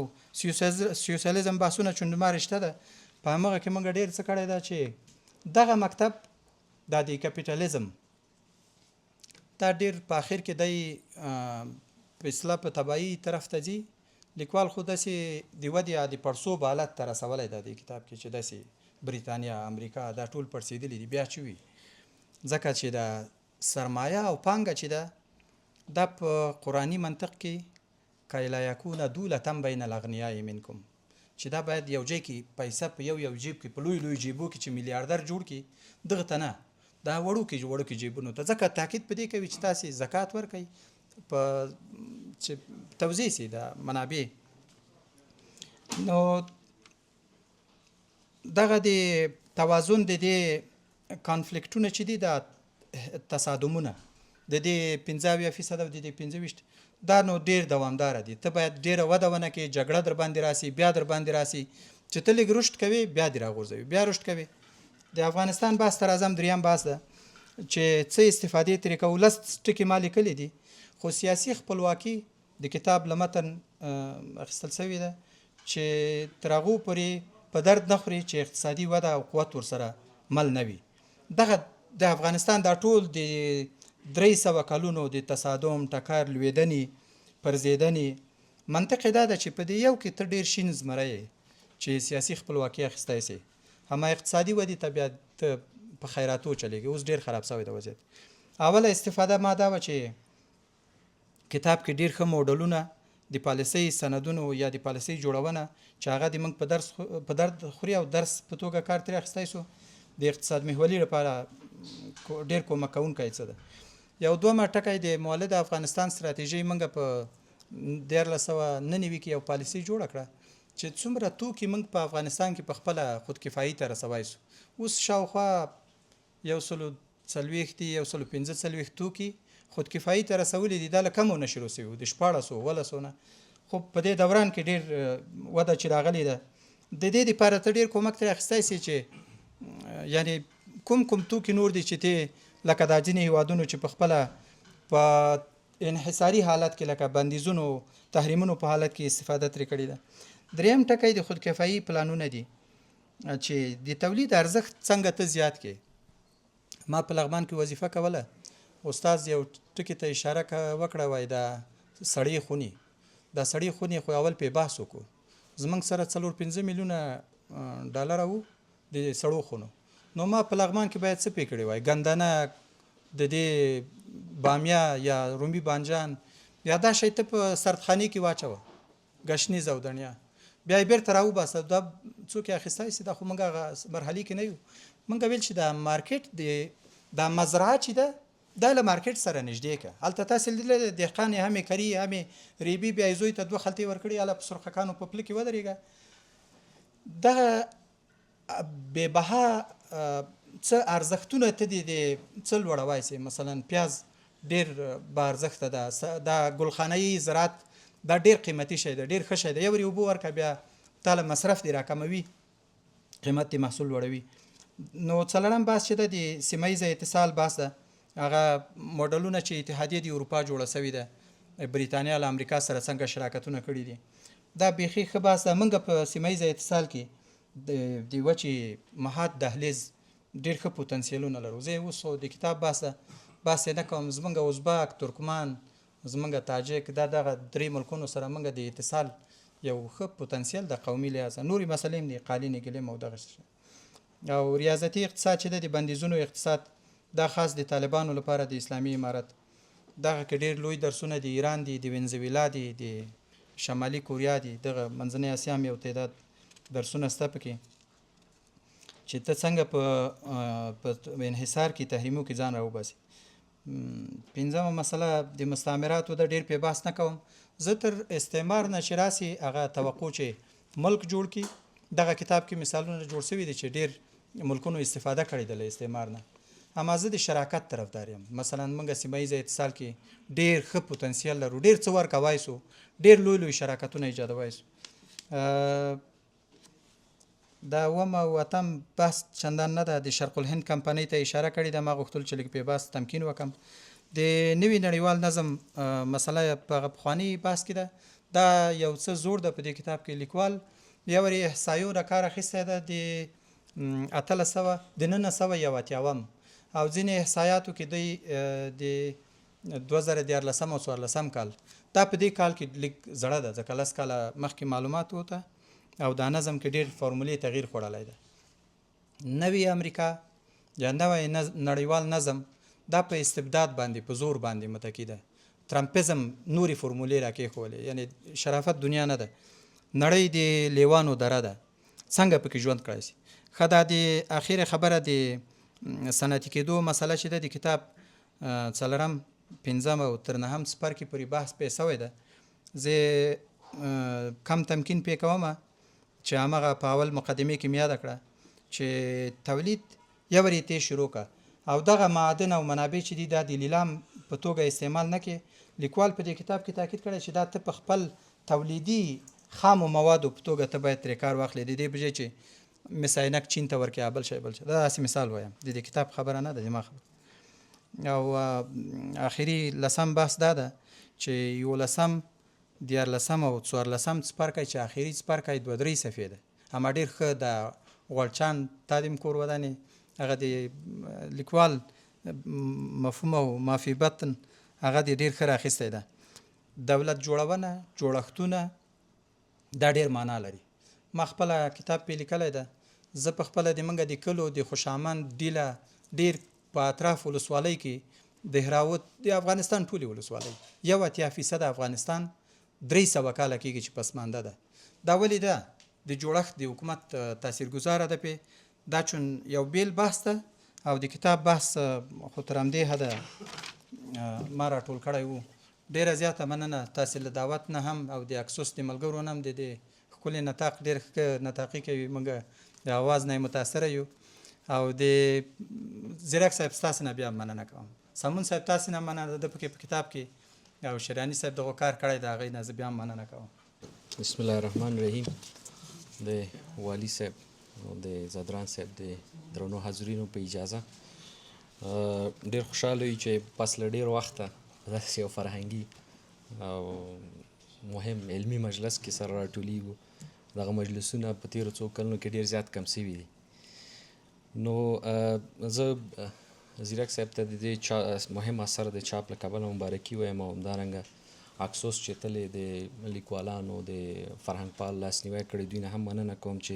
سوسیالیزم بحثونه چون ما رشته ده، په همغه کې موږ ډېر څه کړی ده چې دغه مکتب دا د کپیټالیزم دا ډېر په اخر کې دی په اصطلاح په تباهي طرف ته ځي. لیکوال خو داسې د ودې یا د پړسوب حالت ته رسولی ده دې کتاب کې چې داسې بریتانیا، امریکا دا ټول پړسېدلي دي، بیا چې وي، ځکه چې دا سرمایه او پانګه چې ده دا په قرآني منطق کې کای لا یکون دولة بین الاغنیاء منکم، چې دا باید یو ځای کې پیسه په یو یو جیب کې په لوی لوی جیبو کې چې میلیاردر جوړ کړي دغه ته نه، دا وړوکي وړوکي جیبونو ته، ځکه تاکید په دې کوي چې تاسې زکات ورکړئ په چې توزیع سي دا منابع. نو دغه د توازن د دې کانفلیکټونه چې دي، دا تصادمونه د دې 75% او د دې 25، دا نو ډیر دوامداره دي. ته باید ډیره وده ونه کړې، جګړه در باندې راسي، بیا در باندې راسي، چې ته لږ رشد کوې بیا دې راغورځوي، بیا رشد کوې. د افغانستان بحث ته راځم، دریم بحث ده چې څه استفادې ترې کوو. 10 ټکي ما لیکلي دي، خو سیاسي خپلواکي د کتاب له متن اخیستل شوې ده چې تر هغو پورې په درد نه خوري چې اقتصادي وده او قوت ورسره مل نه وي. دغه د افغانستان دا ټول د 300 کلونو د تصادم، ټکر، لوېدنې، پرځېدنې منطق یې دا ده چې په دې یو کې ته ډېر شین زمری یې چې سیاسي خپلواکي اخیستی سې، اما اقتصادي ودې ته بیا ته په خیراتو چلېږي. اوس ډېر خراب شوی د وضعیت. اوله استفاده ما دا وه چې کتاب کې ډېر ښه موډلونه د پالیسۍ سندونو یا د پالیسۍ جوړونه چې هغه د موږ په درد خوري او درس په توګه کار ترې اخیستی سو، د اقتصاد محوري لپاره ډېر کومک کوونکی څه ده. یو دومره ټکی د مولد افغانستان ستراتیژي، موږ په 1399 کې یو پالیسي جوړه کړه چې څومره توکي موږ په افغانستان کې په خپله خودکفایي ته رسوای سو. اوس شاوخوا 140 دي، 145 توکي خودکفایي ته رسولي دي. دا له کمو نه شروع سوي وو، د 16 17 نه، خو په دې دوران کې ډېر وده چې راغلې ده. د دې دپاره ته ډېر کومک ترې اخیستی سې چې یعنې کوم کوم توکي نور دي چې ته لکه دا ځینې هیوادونو چې په خپله په انحصاري حالت کې لکه بندیزونو تحریمونو په حالت کې استفاده ترې کړې ده. دریم ټکی د خودکفایي پلانونه دي چې د تولید ارزښت څنګه ته زیات کې. ما په لغمان کې وظیفه کوله، استاد یو ټکي ته اشاره وکړه، وای دا سړې خونې، دا سړې خونې خو اول پې بحث وکړو. زمونږ سره 4-5 میلیونه ډالره وو د سړو خونو، نو ما په لغمان کې باید څه پې کړي وای، ګندنه، د دې بامیه یا رومي بانجان یا دا شی ته په سردخانې کې واچوه، ګشنیز او دڼیا، بیا یې بېرته راوباسه، دا څوک یې اخیستی سي؟ دا خو موږ هغه مرحلې کې نه یو. موږ ویل چې دا مارکیټ دی، دا مزرعه چې ده دا له مارکیټ سره نږدې که. هلته تاسې لیدلی دی دهقان یې هم یې کري هم یې ریبي، بیا یې زوی ته 2 خلطې ورکړي، هله په سرخکانو په پله کې ودرېږه. دغه بې بها څه ارزښتونه ته دې دې څه لوړوای سي. مثلا پیاز ډېر با ارزښته ده، دا ګلخانهیي زراعت دا ډېر قیمتي شی دی، ډېر ښه شی دی. یو ورې اوبه ورکړه بیا تا له مصرف دې راکموي، قیمت دې محصول لوړوي. نو څلورم بحث چې ده د سیمه ییزه اتصال بحث ده. هغه موډلونه چې اتحادیه د اروپا جوړه سوې ده، بریتانیا له امریکا سره څنګه شراکتونه کړي دي، دا بیخي ښه بحث ده. موږ په سیمه ییزه اتصال کې د وچې مهاد دهلیز ډېر ښه پوتنسیلونه لرو. زه یې اوس د کتاب بحث ده، بحث یې نه کوم. زمونږ ازبک، ترکمان، زمونږ تاجک، دا دغه درې ملکونو سره موږ د اتصال یو ښه پوتنسیل د قومي لحاظه. نورې مسلې هم دي، قالینې ګلیم او دغه څه. او ریاضتي اقتصاد چې ده د بندیزونو اقتصاد، دا خاص د طالبانو لپاره د اسلامي امارت دغه کې ډېر لوی درسونه دي. ایران دي، د وینزویلا دي، د شمالي کوریا دي، دغه منځنۍ اسیا هم یو تعداد درسونه سته پکې چې ته څنګه په انحصار کې تحریمو کې ځان راوباسي. پنځمه مسله د مستعمراتو ده، ډېر پې بحث نه کوم. زه تر استعمار نه چې راسي هغه توقع چې ملک جوړ کړي، دغه کتاب کې مثالونه جوړ سوي دي چې ډېر ملکونو استفاده کړې ده له استعمار نه. اما زه د شراکت طرفدار یم. مثلا موږ سیمه ییزه اتصال کې ډېر ښه پوتنسیل لرو، ډېر څه ورکوای سو، ډېر لوی لوی شراکتونه ایجادوای سو. دا اووم او اتم بحث چندان نه ده. د شرق الهند کمپنۍ ته اشاره کړې ده، ما غوښتل چې لږ پې بحث تمکین وکم. د نوي نړیوال نظم مسله په هغه پخواني بحث کې ده، دا یو څه زوړ ده په دې کتاب کې. لیکوال یو ورې احصایو نه کار اخیستی ده د 1800 د 1981 او ځینې احصایاتو کې دی د 2013 او 14 کال، دا په دې کال کې لږ زړه ده، ځکه 10 کاله مخکې معلومات وته او دا نظم کې ډېر فارمولې تغییر خوړلی ده. نوې امریکا یا نوی نړیوال نظم دا په استبداد باندې په زور باندې متکی ده. ترامپیزم نورې فارمولې راکېښولې، یعنې شرافت دنیا نه ده، نړۍ د لیوانو دره ده، څنګه پکې ژوند کړای سي. ښه، دا د اخیره خبره د صنعتي کېدو مسله چې ده د کتاب څلورم، پنځم او تر نهم څپرکي پورې بحث پرې شوی ده. زه کم تمکین پې کوم چې همغه په اول مقدمې کې مې یاده کړه چې تولید یو ورې ته شروع که او دغه معادن او منابع چې دي دا د لیلام په توګه استعمال نه کې. لیکوال په دې کتاب کې تاکید کړی چې دا ته په خپل تولیدي خامو موادو په توګه ته باید ترې کار واخلې، د دې په ځای چې مس عینک چین ته ورکړې یا بل شی بل شی. دا داسې مثال وایم، د دې کتاب خبره نه ده، زما خبره. او اخري لسم بحث دا ده چې یولسم، دیارلسم او څوارلسم څپرکی چې اخري څپرکی دوه درې صفحې ده، اما ډېر ښه د غوړچان تا دې کور ودانې هغه د لیکوال مفهوم او مافي بطن هغه دې ډېر ښه راخیستی ده. دولت جوړونه، جوړښتونه دا ډېر معنا لري. ما خپله کتاب پې لیکلی ده. زه په خپله د منګه د کلو د خوشامند ډیله ډېر په اطراف ولسوالۍ کې د هراوت د افغانستان ټولې ولسوالۍ 81% افغانستان 300 کاله کېږي چې پسمانده ده. دا ولې ده؟ د جوړښت د حکومت تاثیرګذاره ده پې. دا چون یو بیل بحث ده او د کتاب بحث خو تر همدې حده ما راټول کړی وو. ډېره زیاته مننه تاسې له دعوت نه هم او د اکسوس د ملګرو نه هم د دې ښکلي نطاق ډېر ښه نطاقي کوي، موږ د اواز نه یې متاثره یو. او د ځیرک صاحب ستاسې نه بیا مننه کوم، سمون صاحب تاسې نه مننه ده پکې په کتاب کې، او شریاني صاحب دغه کار کړی د هغې نه زه بیا هم مننه کوم. بسم الله الرحمن الرحیم. د والي صاحب او د ځدران صاحب د درنو حاضرینو په اجازه ډېر خوشحاله یو چې پس له ډېر وخته داسې یو فرهنګي او مهم علمي مجلس کې سره راټولیږو. دغه مجلسونه په تېرو څو کلونو کې ډېر زیات کم سوي دي. نو زه ځیرک صاحب ته د دې مهم اثر د چاپ له کبله مبارکي وایم، او همدارنګه اکسوس چې تل یې د لیکوالانو د فرهنګپال لاسنیوی کړی دوی نه هم مننه کوم چې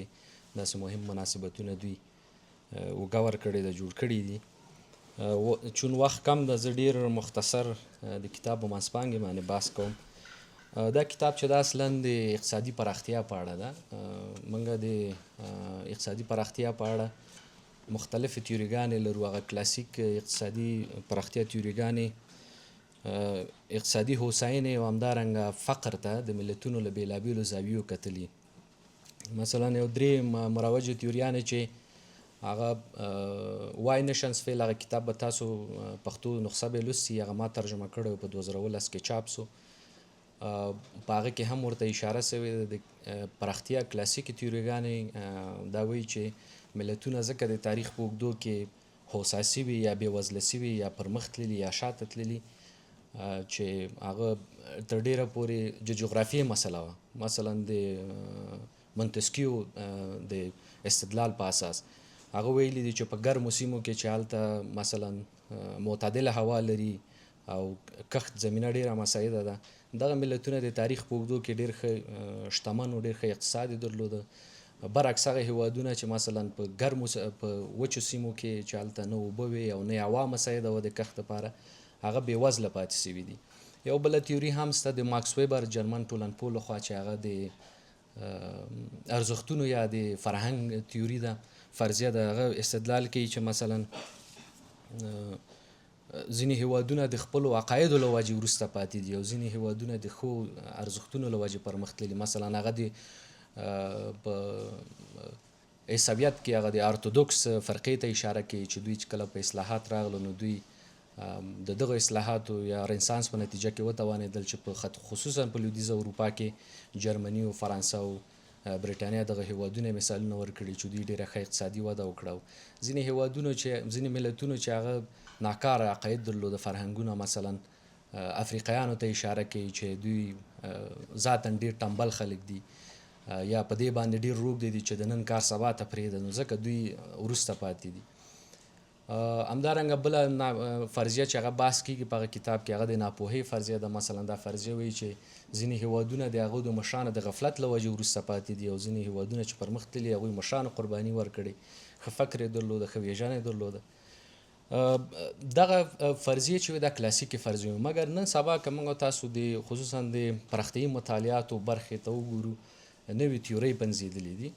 داسې مهم مناسبتونه دوی اوږه ورکړې ده، جوړ کړي دي. چون وخت کم ده زه ډېر مختصر د کتاب په منځپانګې باندې بحث کوم. دا کتاب چې دا اصلا د اقتصادي پراختیا په اړه ده. موږ د اقتصادي پراختیا په اړه مختلفې تیوریګانې لرو. هغه کلاسیک اقتصادي پراختیا تیوریګانې اقتصادي هوساینې او همدارنګه فقر ته د ملتونو له بېلابېلو زاویو کتلي. مثلا یو درې مروجې تیوریانې چې هغه Why Nations Fail، هغه کتاب به تاسو پښتو نسخه به لوستي، هغه ما ترجمه کړی په 2010 کې چاپ سو. په هغه کې هم ورته اشاره سوې ده. د پراختیا کلاسیکې تیوریګانې دا وایي چې ملتونه ځکه د تاریخ په اوږدو کې هوسا سوي یا بېوزله سوي یا پرمخ تللي یا شاته تللي چې هغه تر ډېره پورې د جغرافیې مسله وه. مثلا د مونتسکیو د استدلال په اساس هغه ویلي دي چې په ګرمو سیمو کې چې هلته مثلا معتدله هوا لري او کښت زمینه ډېره مساعده ده، دغه ملتونه د تاریخ په اوږدو کې ډېر ښه شتمن و، ډېر ښه اقتصاد یې درلوده. برعکس هغه هېوادونه چې مثلا په ګرمو په وچو سیمو کې چې هلته نه اوبه وې او نه هوا مساعده وه د کښت لپاره، هغه بېوزله پاتې سوي دي. یو بله تیوري هم سته د ماکس ویبر جرمن ټولنپوه لخوا چې هغه د ارزښتونو یا د فرهنګ تیوري ده، فرضیه ده. هغه استدلال کوي چې مثلا ځینې هیوادونه د خپلو عقایدو له وجې وروسته پاتې دي او ځینې هیوادونه د ښو ارزښتونو له وجې پرمخ تللي. مثلا هغه د په عیسویت کې هغه د ارتودوکس فرقې ته اشاره کوي چې دوی چې کله په اصلاحات راغلو نو دوی د دغه اصلاحاتو یا رنسانس په نتیجه کې وتوانېدل چې په خصوصا په لویدیځه اروپا کې جرمني او فرانسه او برېټانیا دغه هیوادونه مثالونه ورکړي چې دوی ډېره ښه اقتصادي وده وکړه. ځینې هیوادونو چې ځینې ملتونو چې هغه ناکاره عقاید درلوده، فرهنګونه مثلا افریقایانو ته اشاره کوي چې دوی ذاتاً ډېر ټنبل خلک دي یا په دې باندې ډېر روږدي دي چې د نن کار سبا ته پرېږده، نو ځکه دوی وروسته پاتې دي. همدارنګه بله فرضیه چې هغه بحث کېږي په هغه کتاب کې هغه د ناپوهۍ فرضیه ده. مثلا دا فرضیه وایي چې ځینې هیوادونه د هغو د مشرانو د غفلت له وجې وروسته پاتې دي او ځینې هیوادونه چې پرمخ تللي هغوی مشرانو قرباني ورکړې، ښه فکر یې درلوده، ښه ویژن یې درلوده. دغه فرضیې چې وې دا کلاسیکې فرضیې وې، مګر نن سبا که موږ تاسو د خصوصا د پراختیایي مطالعاتو برخې ته وګورو نوې تیورۍ پنځېدلې دي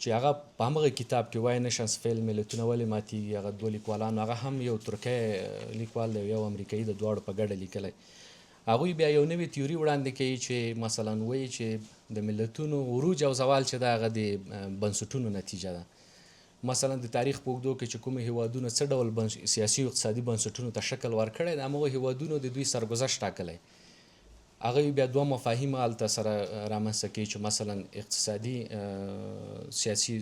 چې هغه په همغه کتاب کې وای نشنس فیل ملتونه ولې ماتیږي، هغه دوه لیکوالانو، هغه هم یو ترکی لیکوال دی او یو امریکایي، د دواړو په ګډه لیکلی. هغوی بیا یو نوې تیوري وړاندې کوي چې مثلا وایي چې د ملتونو عروج او زوال چې ده هغه د بنسټونو نتیجه ده. مثلا د تاریخ په اوږدو کې چې کوم هیوادونو څه ډول سیاسي او اقتصادي بنسټونو ته شکل ورکړی، د همغو هیوادونو د دوی سرګذشت ټاکلی. هغه بیا دوه مفاهیم هلته سره رامنځته کوي چې مثلا اقتصادي سیاسي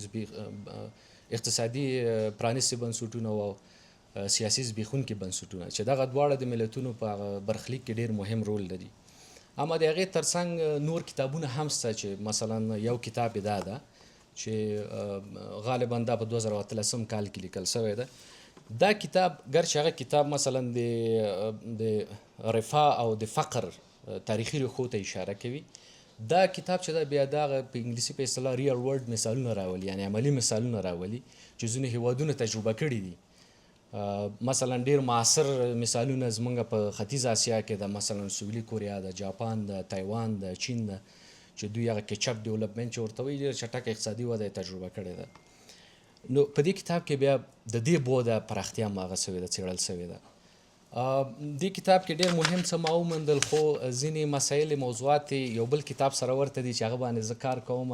اقتصادي پرانیستي بنسټونه او سیاسي زبېښونکي بنسټونه، چې دغه دواړه د ملتونو په هغه برخلیک کې ډېر مهم رول لري. اما د هغې ترڅنګ نور کتابونه هم شته چې مثلا یو کتاب یې دا ده چې غالبا دا په 2018 کال کې لیکل شوی ده. دا کتاب ګرچې هغه کتاب مثلا د رفاه او د فقر تاریخي ریښو ته اشاره کوي، دا کتاب چې دا بیا دغه په انګلیسي په اصطلاح ریل ورلډ مثالونه راولي، یعنی عملي مثالونه راولي چې ځینې هیوادونه تجربه کړي دي. مثلا ډیر معاصر مثالونه زمونږ په ختیځ اسیا کې ده، مثلا سویلي کوریا ده، جاپان ده، تایوان ده، چین ده، چې دوی هغه catch-up development چې ورته وایي ډېره چټکه اقتصادي وده یې تجربه کړې ده. نو په دې کتاب کې بیا د دې بوده پراختیا هم هغه سوې ده، څېړل سوې ده. دې کتاب کې ډېر مهم څه ما وموندل، خو ځینې مسایل موضوعات یو بل کتاب سره ورته دي چې هغه باندې زه کار کوم.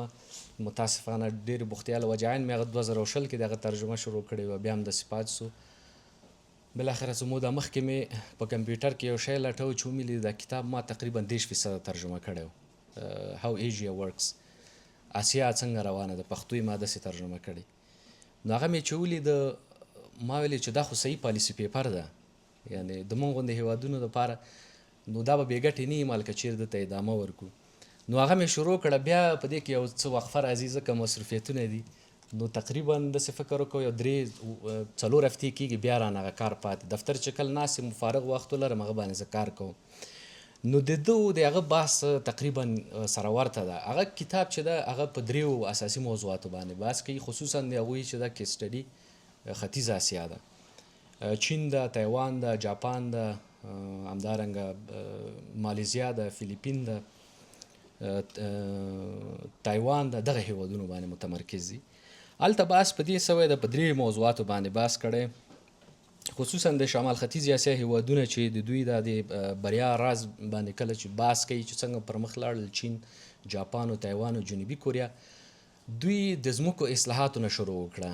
متاسفانه ډېرې بوختیا له وجې عین مې هغه 2020 کې د هغه ترجمه شروع کړې وه، بیا هم داسې پاتې سو. بالاخره څه موده مخکې مې په کمپیوټر کې یو شی لټاوه چې ومې لید دا کتاب ما تقریبا 30% ترجمه کړی و، How Asia Works، اسیا څنګه روانه ده، پښتو یې ما داسې ترجمه کړې. نو هغه مې چې ولید ما ویلې چې دا خو صحیح پالیسي پیپر ده، یعنې د موږ غوندې هیوادونو دپاره نو دا به بې ګټې نه وي مال که چېرې ده ته ادامه ورکړو. نو هغه مې شروع کړه، بیا په دې کې یو څه وقفه راځي ځکه مصروفیتونه دي، نو تقریبا داسې فکر وکړو یو 3-4 هفتې کېږي بیا رانه هغه کار پاتې. دفتر چې کله ناست یم فارغ وخت ولرم هغه باندې زه کار کوم. نو د ده او د هغه بحث تقریبا سره ورته ده. هغه کتاب چې ده هغه په دریو اساسي موضوعاتو باندې بحث کوي، خصوصا د هغوی چې ده case study ختیځه اسیا ده، چین ده، تایوان ده، جاپان ده، همدارنګه مالیزیا ده، فلیپین ده، تایوان ده، دغه هیوادونو باندې متمرکز دي. هلته بحث په دې سوی ده، په درې موضوعاتو باندې بحث کړی، خصوصا د شمال ختیځې اسیا هیوادونه چې د دوی دا د بریا راز باندې کله چې بحث کوي چې څنګه پر مخ لاړل، چین، جاپان او تایوان او جنوبي کوریا، دوی د ځمکو اصلاحاتو نه شروع وکړه،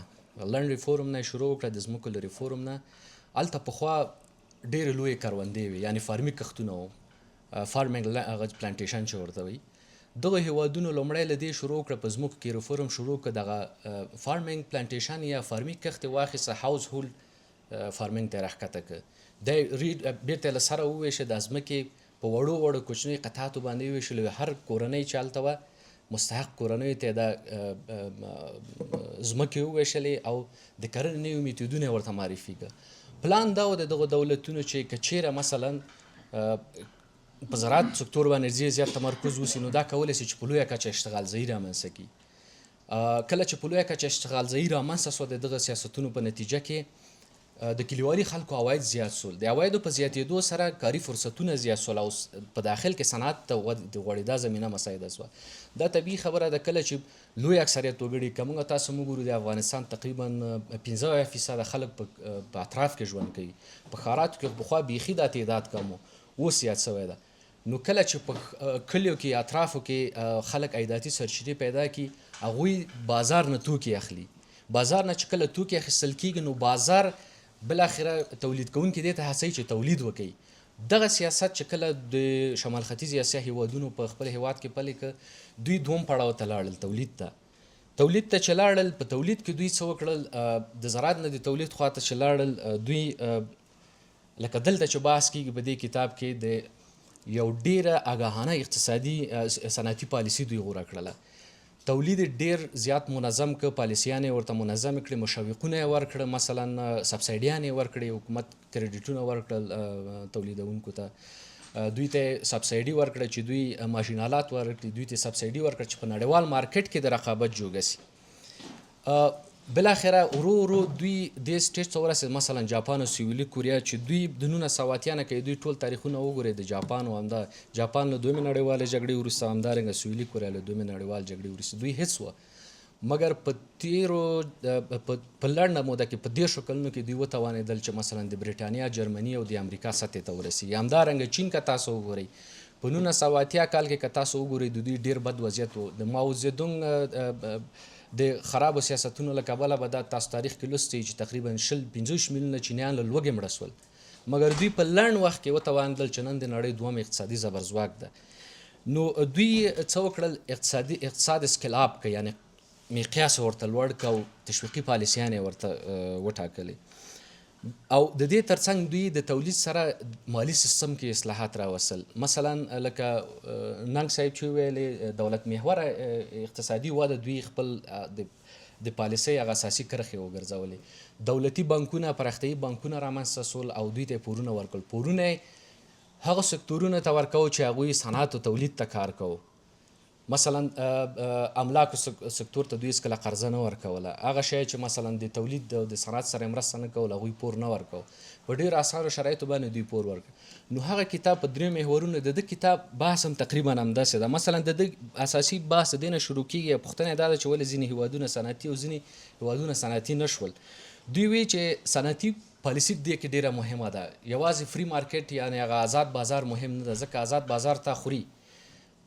land reform نه شروع وکړه، د ځمکو له ریفورم نه. هلته پخوا ډېرې لویې کروندې وې، یعنې فارمي کښتونه وو، farming هغه plantation چې ورته وایي. دغه هیوادونو لومړی له دې شروع کړه، په ځمکو کې ریفورم شروع کړه، دغه farming plantation یا فارمي کښت یې واخیسته، household farming ته یې راښکته کړ، دی بېرته یې له سره وویشه، دا ځمکې په وړو وړو کوچنیو قطعاتو باندې وویشلې، هر کورنۍ چې هلته وه مستحق کورنیو ته یې دا ځمکې وویشلې او د کرنې نوي میتودونه یې ورته معرفي کړه. پلان دا و د دغو دولتونو چې که چېرې مثلا په زراعت سکتور باندې ډېر زیات تمرکز وسي، نو دا کولی شي چې په لویه کچه اشتغال ځایي رامنځته کړي. کله چې په لویه کچه اشتغال ځایي رامنځته سوه، د دغه سیاستونو په نتیجه کې د کلیوالي خلکو عواید زیات سول، د عوایدو په زیاتېدو سره کاري فرصتونه زیات سول او په داخل کې صنعت ته د غوړېدا زمینه مساعده سوه. دا طبیعي خبره ده کله چې لوی اکثریت وګړي، که موږ تاسو وګورو د افغانستان تقریبا 75% خلک په اطراف کې ژوند کوي، په ښاراتو کې پخوا بیخي دا تعداد کم و، اوس زیات سوی ده. نو کله چې په کلیو کې اطرافو کې خلک عایداتي سرچینې پیدا کړي، هغوی بازار نه توکي اخلي، بازار نه چې کله توکي اخیستل کېږي نو بازار بالاخره تولید کوونکي دې ته هڅوي چې تولید وکړي. دغه سیاست چې کله د شمال ختیځې اسیا هیوادونو په خپل هیواد کې پلی کړ، دوی دوم پړاو ته لاړل، تولید ته. تولید ته چې لاړل، په تولید کې دوی څه وکړل، د زراعت نه د تولید خواته چې لاړل، دوی لکه دلته چې بحث کېږي په دې کتاب کې د یو ډېره اګاهانه اقتصادي صنعتي پالیسي دوی غوره کړله. تولید ډېر زیات منظم کړ، پالیسیانې یې ورته منظمې کړې، مشوقونه یې ورکړه، مثلا سبسایډیانې یې ورکړې، حکومت کریډیټونه ورکړل تولیدونکو ته، دوی ته یې سبسایډي ورکړه چې دوی ماشین آلات ورکړي، دوی ته یې سبسایډي ورکړه چې په نړیوال مارکیټ کې د رقابت جوګه سي. بالاخره ورو ورو دوی دې stage ته ورسېد، مثلا جاپان او سویلي کوریا چې دوی د 1980 نه که دوی ټول تاریخونه وګورئ د جاپان او همدا جاپان له دویمې نړیوالې جګړې وروسته، همدارنګه سویلي کوریا له دویمې نړیوالې جګړې وروسته دوی هیڅ وه. مګر په تیرو په لنډه موده کې په 30 کلونو کې دوی وتوانېدل چې مثلا د بریټانیا، جرمني او د امریکا سطحې ته ورسیږي. همدارنګه چین که تاسو وګورئ په 1980 کال کې که تاسو وګورئ د دوی ډیر بد وضعیت و. د ماو زیدونګ د خرابو سیاستونو له کبله به دا تاسو تاریخ کې لوستي چې تقریبا 25 میلیونه چینیان له لوږې مړه سول، مګر دوی په لنډ وخت کې وتوانېدل چې نن د نړۍ دوهم اقتصادي زبرځواک ده. نو دوی څه وکړل؟ اقتصاد scale up کړ، یعنې مقیاس ورته لوړ کړ او تشویقي پالیسیانې ورته وټاکلې. او د دې ترڅنګ دوی د تولید سره مالي سیستم کې اصلاحات راوستل. مثلا لکه ننګ صاحب چې ویلې دولت محوره اقتصادي وده دوی خپل د پالیسۍ هغه اساسي کرښې وګرځولې. دولتي بانکونه، پراختیایي بانکونه رامنځته سول او دوی ته پورونه ورکړل. پورونه هغه سکتورونو ته ورکاو چې هغوی صنعت او تولید ته کار کوو. مثلا املاکو سکتور ته دوی هېڅکله قرضه نه ورکوله. هغه شی چې مثلا د تولید او د صنعت سره مرسته نه کوله هغوی پور نه ورکاو. په ډېرو اسانو شرایطو باندې دوی پور ورکړ. نو هغه کتاب په درې محورونو د ده کتاب بحث هم تقریبا همداسې ده. مثلا د ده اساسي بحث د دې نه شروع کېږي، پوښتنه دا ده چې ولې ځینې هېوادونه صنعتي او ځینې هېوادونه صنعتي نه شول. دوی وایي چې صنعتي پالیسي دې کې ډېره مهمه ده، یوازې free market یعنې هغه ازاد بازار مهم نه ده، ځکه ازاد بازار تا خوري.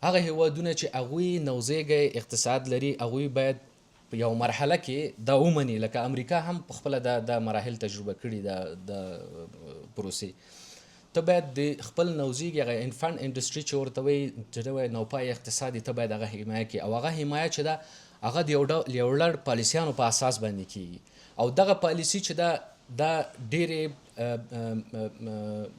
هغه هیوادونه چې هغوی نوزیږی اقتصاد لري هغوی باید په یو مرحله کې دا ومني، لکه امریکا هم په خپله دا مراحل تجربه کړي د پروسې. ته باید د خپل نوزیږي هغه infant industry چې ورته وایي چې نوی نوپای اقتصاد ته باید هغه حمایه کړي، او هغه حمایه چې ده هغه د یو لړ پالیسیانو په اساس باندې کیږي. او دغه پالیسي چې ده دا ډېرې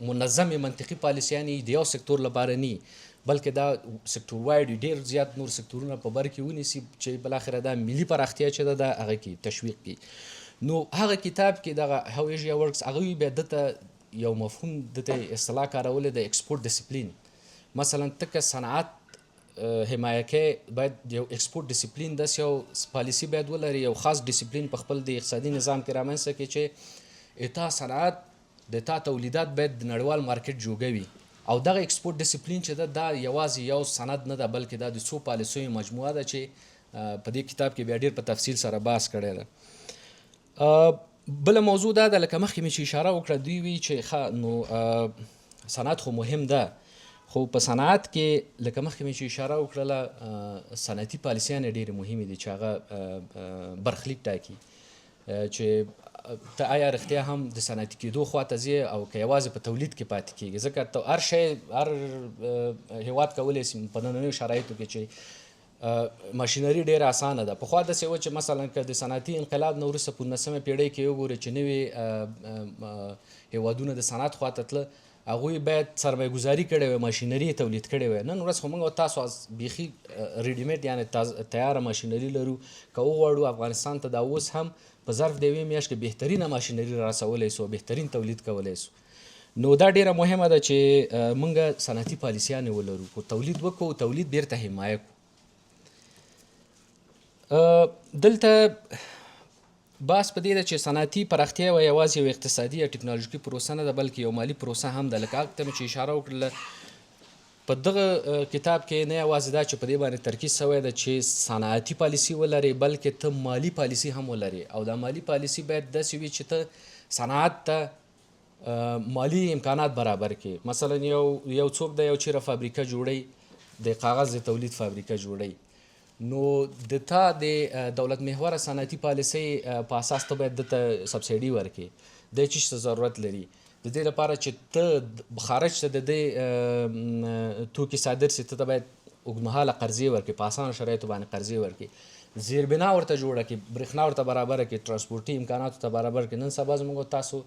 منظمې منطقي پالیسیانې د یو سکتور لپاره نه، بلکې دا sector wide ډېر زیات نور سکتورونه په بر کې ونیسي چې بالاخره دا ملي پراختیا چې ده دا هغه کې تشویق کړي. نو هغه کتاب کې دغه How Asia Works هغه بیا ده ته یو مفهوم ده ته اصطلاح کارولې د export discipline. مثلا ته که صنعت حمایه کې باید یو export discipline داسې یو پالیسي باید ولري، یو خاص ډیسپلین په خپل د اقتصادي نظام کې رامنځته کړي چې اتا صنعت د تا تولیدات باید د نړیوال مارکیټ جوګه وي. او دغه export discipline چې ده دا یوازې یو سند نه ده، بلکې دا د څو پالیسیو مجموعه ده چې په دې کتاب کې بیا ډېر په تفصیل سره بحث کړی ده. بله موضوع دا ده لکه مخکې مې چې اشاره وکړه، دوی وی چې ښه نو صنعت خو مهم ده، خو په صنعت کې لکه مخکې مې چې اشاره وکړله صنعتي پالیسیانې ډېرې مهمې دي چې هغه برخلیک ټاکي چې ته آیا رښتیا هم د صنعتي کېدو خواته ځې او که یوازې په تولید کې پاتې کېږي. ځکه ته هر شی هر هېواد کولی سي په نننیو شرایطو کې چې ماشینري ډېره اسانه ده. پخوا داسې وه چې مثلا که د صنعتي انقلاب نه وروسته په 19مه پېړۍ کې وګورې چې نوي هېوادونه د صنعت خواته تله، هغوی باید سرمایه ګذاري کړې وای، ماشینري یې تولید کړې وای. نن ورځ خو موږ او تاسو بیخي ready made یعنې تیاره ماشینري لرو. که وغواړو افغانستان ته دا اوس هم په ظرف د یوې میاشت کې بهترینه ماشینري را رسولی سو، بهترین تولید کولی سو. نو دا ډېره مهمه ده چې موږ صنعتي پالیسیانې ولرو، خو تولید وکړو، تولید بیرته حمایه کړو. دلته بحث په دې ده چې صنعتي پراختیا یوه یوازې یو اقتصادي یا ټکنالوژیکي پروسه نه ده، بلکې یو مالي پروسه هم ده. لکه هغه ته مې چې اشاره وکړله په دغه کتاب کې نه یوازې دا چې په دې باندې ترکیز شوی ده چې صنعتي پالیسي ولرې، بلکې ته مالي پالیسي هم ولرې. او دا مالي پالیسي باید داسې وي چې ته صنعت ته مالي امکانات برابر کړې. مثلا یو څوک ده یو چیرې فابریکه جوړوي، د کاغذ د تولید فابریکه جوړوي، نو د تا د دولت محوره صنعتي پالیسۍ په اساس ته باید ده ته سبسایډي ورکړې، دی چې څه ضرورت لري د دې لپاره چې ته خارج ته د دې توکي صادر سي، ته ته باید اوږدمهاله قرضې ورکړې، په اسانو شرایطو باندې قرضې ورکړې، زیربنا ورته جوړه کړې، برېښنا ورته برابره کړې، ترانسپورتي امکاناتو ته برابر کړې. نن سبا زموږ تاسو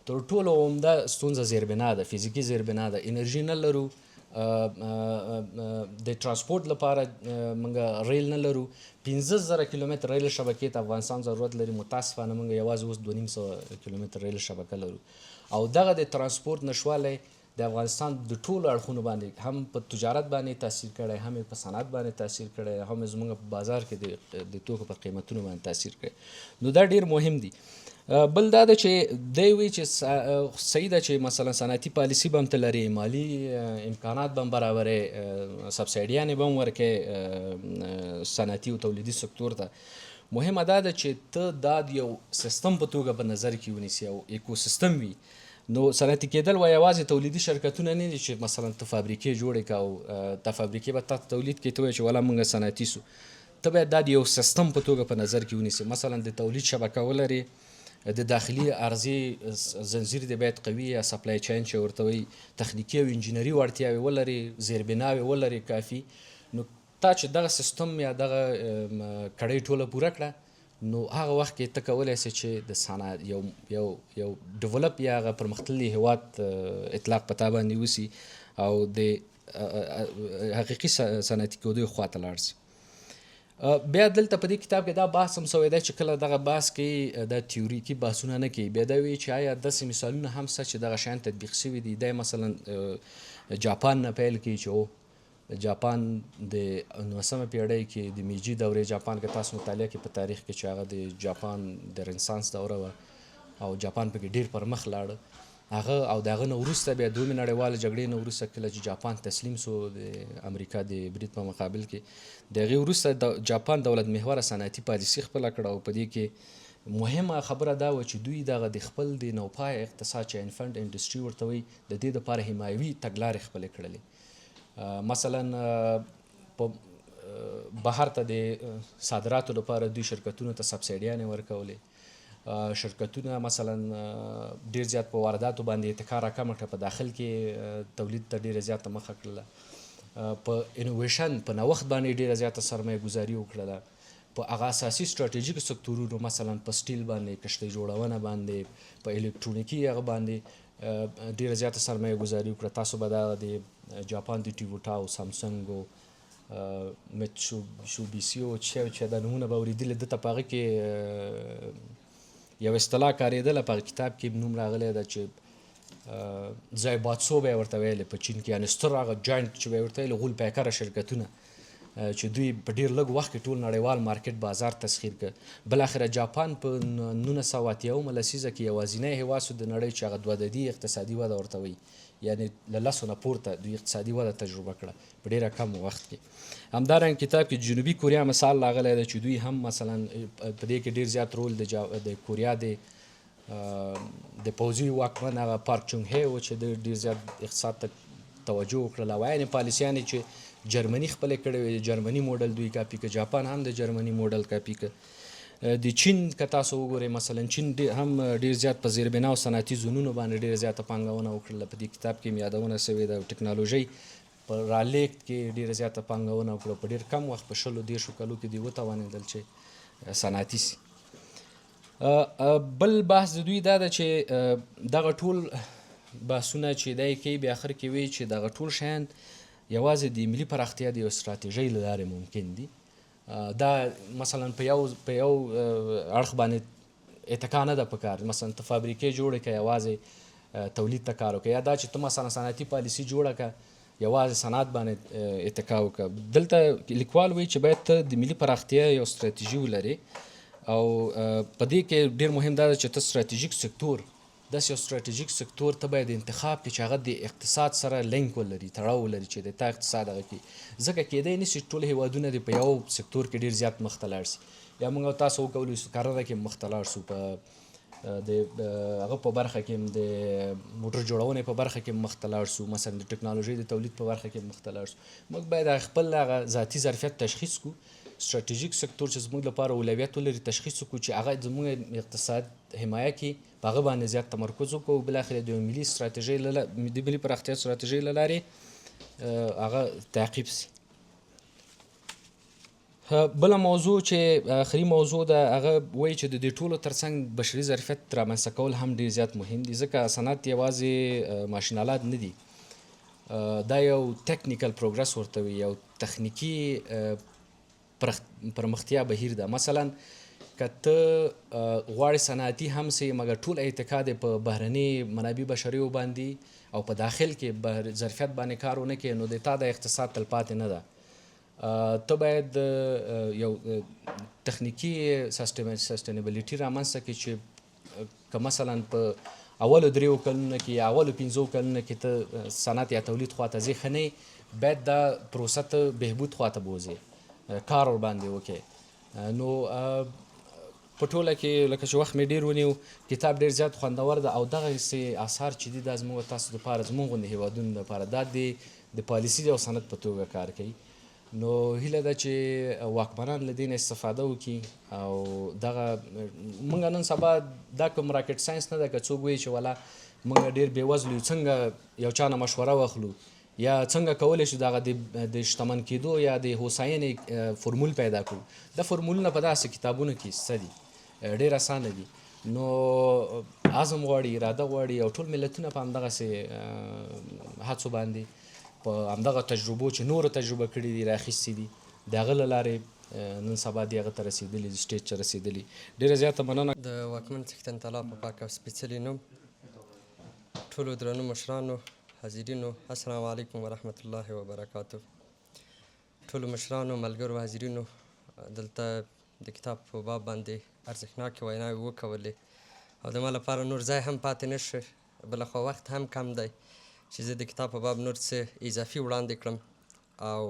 تر ټولو عمده ستونزه زیربنا ده، فزیکي زیربنا ده، انرژي نه لرو، د ترانسپورت لپاره موږ ریل نه لرو. 5000 کیلومتر ریل شبکې ته افغانستان ضرورت لري، متاسفانه موږ یوازې اوس 250 کیلومتر ریل شبکه لرو. او دغه د ترانسپورت نشوالی د افغانستان د ټولو اړخونو باندې هم په تجارت باندې تاثیر کړی، هم په صنعت باندې تاثیر کړی، هم زموږ په بازار کې د توکو پر قیمتونو باندې تاثیر کړی. نو دا ډیر مهم دی. بل دا ده چې دی وی چې صحیح ده چې مثلا صنعتي پالیسي به هم ته لرې، مالي امکانات به هم برابرې، سبسایډیانې به هم ورکې صنعتي او تولیدي سکتور ته، مهمه دا ده چې ته دا د یو سیستم په توګه په نظر کې ونیسې او ایکوسیستم وي. نو صنعتي کېدل وایي یوازې تولیدي شرکتونه نه دي چې مثلا ته فابریکې جوړې که او دا فابریکې به تا ته تولید کړي، ته وایې چې ولا مونږ صنعتي سو. ته باید دا د یو سیستم په توګه په نظر کې ونیسې. مثلا د تولید شبکه ولرې، د داخلي عرضې زنځیر دې باید قوي یا سپلای چین چې ورته وایي، تخنیکي او انجینري وړتیاوې ولرې، زیربناوې ولرې کافي. نو تا چې دغه سیستم یا دغه کړۍ ټوله پوره کړه، نو هغه وخت کې ته کولای سې چې د صنعت یو یو یو ډیولپ یا هغه پرمختللي هیواد اطلاق په تا باندې وسي او د حقیقي صنعتي کېدو خواته لاړ سي. بیا دلته په دې کتاب کې دا بحث هم سوی دی چې کله دغه بحث کوي، دا تیوریکي بحثونه نه کوي، بیا دا وایي چې آیا داسې مثالونه هم شته چې دغه شیان تطبیق سوي دي. دی مثلا جاپان نه پیل کوي چې او جاپان د 19مه پیړۍ کې د میجي دورې جاپان که تاسو مطالعه کړئ په تاریخ کې چې هغه د جاپان د رنسانس دوره وه او جاپان پکې ډیر پر مخ لاړ هغه، او د هغه نه وروسته بیا دویمې نړیوالې جګړې نه وروسته کله چې جاپان تسلیم سو د امریکا د برید په مقابل کې، د هغې وروسته د جاپان دولت محوره صنعتي پالیسي خپله کړه. او په دې کې مهمه خبره دا وه چې دوی دغه د خپل د نوپایه اقتصاد چې انفنټ انډسټري ورته وایي، د دې دپاره حمایوي تګلارې خپلې کړلې. مثلا په بهر ته د صادراتو لپاره دوی شرکتونو ته سبسایډیانې ورکولې، شرکتونه مثلا ډیر زیات په وارداتو باندې اتکا راکمه کړه، په داخل کې تولید ته ډیره زیاته مخه کړله، په انوویشن په نوښت باندې ډیره زیاته سرمایه ګذاري وکړله، په هغه اساسي سټراټیژیک سکتورونو مثلا په سټیل باندې، کښتۍ جوړونه باندې، په الکترونیکي هغه باندې ډیره زیاته سرمایه ګذاري وکړه. تاسو به دا د جاپان د ټیوټا او سامسونګ او میتسوبیشي او چې دا نومونه به اورېدلي، دلته په هغه کې یو اصطلاح کارېدله، په هغه کتاب کې نوم راغلی ده چې زایباتسو به یې ورته ویلې په چین کې، یعنې ستر هغه جاینټ چې به یې ورته ویلې، غول پیکره شرکتونه چې دوی په ډېر لږ وخت کې ټول نړیوال مارکیټ بازار تسخیر کړ. بالاخره جاپان په 1980مه لسیزه کې یوازینی هېواد سو د نړۍ چې هغه دوه عددي اقتصادي وده ورته وایي، یعنې له 10 نه پورته دوی اقتصادي وده تجربه کړه په ډېره کم وخت کې. همدارنګه کتاب کې جنوبي کوریا مثال راغلی دی چې دوی هم مثلا په دې کې ډېر زیات رول د کوریا د پوځي واکمن هغه پارک چونګ هی و چې ده ډېر زیات اقتصاد ته توجه وکړله، او عین پالیسیانې چې جرمني خپلې کړې وې، جرمني موډل دوی کاپي کړ، جاپان هم د جرمني موډل کاپي کړ. د چین که تاسو وګورئ مثلا چین هم ډېر زیات په زیربنا او صنعتي زونونو باندې ډېره زیاته پانګونه وکړله، په دې کتاب کې هم یادونه سوې ده. او ټکنالوژۍ په رالېږد کې ډېره زیاته پانګونه وکړه، په ډېر کم وخت په 20 30 کلو کې دوی وتوانېدل چې صنعتي سي. بل بحث د دوی دا ده چې دغه ټول بحثونه چې دی کوي بیا آخر کې وایي چې دغه ټول شیان یوازې د ملي پراختیا د یو ستراتیژۍ له لارې ممکن دي. دا مثلا په یو اړخ باندې اتکا نه ده پکار، مثلا ته فابریکې جوړې که یوازې تولید ته کار وکړې، یا دا چې ته مثلا صنعتي پالیسي جوړه که یوازې صنعت باندې اتکا وکړه. دلته لیکوال وایي چې باید ته د ملي پراختیا یو ستراتیژي ولرې، او په دې کې ډېر مهم دا ده چې ته ستراتیژیک سکتور، داسې یو ستراتیژیک سکتور ته باید انتخاب کړې چې هغه د اقتصاد سره لینک ولري، تړاو ولري چې د تا اقتصاد هغه کړي. ځکه کېدای نه شي ټول هېوادونه دې په یو سکتور کې ډېر زیات مخته لاړ شي، یا موږ او تاسو وکولی شو کرنه کې مخته لاړ شو، په د هغه په برخه کې د موټر جوړونې په برخه کې مخته لاړ شو، مثلا د ټکنالوژۍ د تولید په برخه کې مخته لاړ شو. موږ باید خپل هغه ذاتي ظرفیت تشخیص کړو، ستراتیژیک سکتور چې زموږ لپاره اولویت ولري تشخیص وکړو چې هغه زموږ اقتصاد حمایه کړي، په هغه باندې زیات تمرکز وکړو، بالاخره د ملي ستراتیژۍ د ملي پراختیا ستراتیژۍ له لارې هغه تعقیب سي. بله موضوع چې آخري موضوع ده هغه وایي چې د دې ټولو ترڅنګ بشري ظرفیت رامنځته کول هم ډېر زیات مهم دي، ځکه صنعت یوازې ماشین آلات نه دي، دا یو تکنیکل پروګرس ورته وي، یو تخنیکي پرمختیا بهیر ده. مثلا که ته غواړې صنعتي هم سې مګر ټول اتکا دې په بهرني منابع بشریو باندې او په داخل کې ظرفیت باندې کار ونه کړې، نو د تا د اقتصاد تلپاتې نه ده. ته باید یو تخنیکي سسټینبیلیټي رامنځته کړې چې که مثلا په اولو 3 کلونو کې یا اولو 5 کلونو کې ته صنعت یا تولید خواته ځې ښه نه یې، باید دا پروسه ته بهبود خواته بوځې، کار ورباندې وکړې. نو په ټوله کې لکه چې وخت مې ډیر ونیو، کتاب ډیر زیات خوندور ده او دغسې آثار چې دي دا زموږ تاسو دپاره، زموږ غوندې هیوادونو دپاره دا د پالیسي او سند په توګه کار کوي. نو هیله ده چې واکمنان له دې نه استفاده وکړي. او دغه موږ نن سبا دا کوم راکټ ساينس نه ده که څوک وایي چې ولا موږ ډیر بېوزلو یو، څنګه یو چا نه مشوره واخلو یا څنګه کولی شو دغه د شتمن کېدو یا د هوساینې فرمول پیدا کړو، دا فرمولونه په داسې کتابونو کې شته دي، ډېر اسانه دي. نو عزم غواړي، اراده غواړي او ټول ملتونه په همدغسې هڅو باندې، په همدغه تجربو چې نورو تجربه کړي دي، راخیستي دي، د هغه له لارې نن سبا دې هغه ته رسېدلي، stage ته رسېدلي. ډېره زیاته مننه. د واکمن څښتن تعالی په پاک او سپېڅلي نوم ټولو درنو مشرانو، حاضرینو، السلام علیکم ورحمت الله وبرکاته. ټولو مشرانو، ملګرو، حاضرینو دلته د کتاب په باب باندې ارزښتناکې ویناوې وکولې او د ما لپاره نور ځای هم پاتې نه شو، بله خوا وخت هم کم دی چې زه د کتاب په باب نور څه اضافي وړاندې کړم. او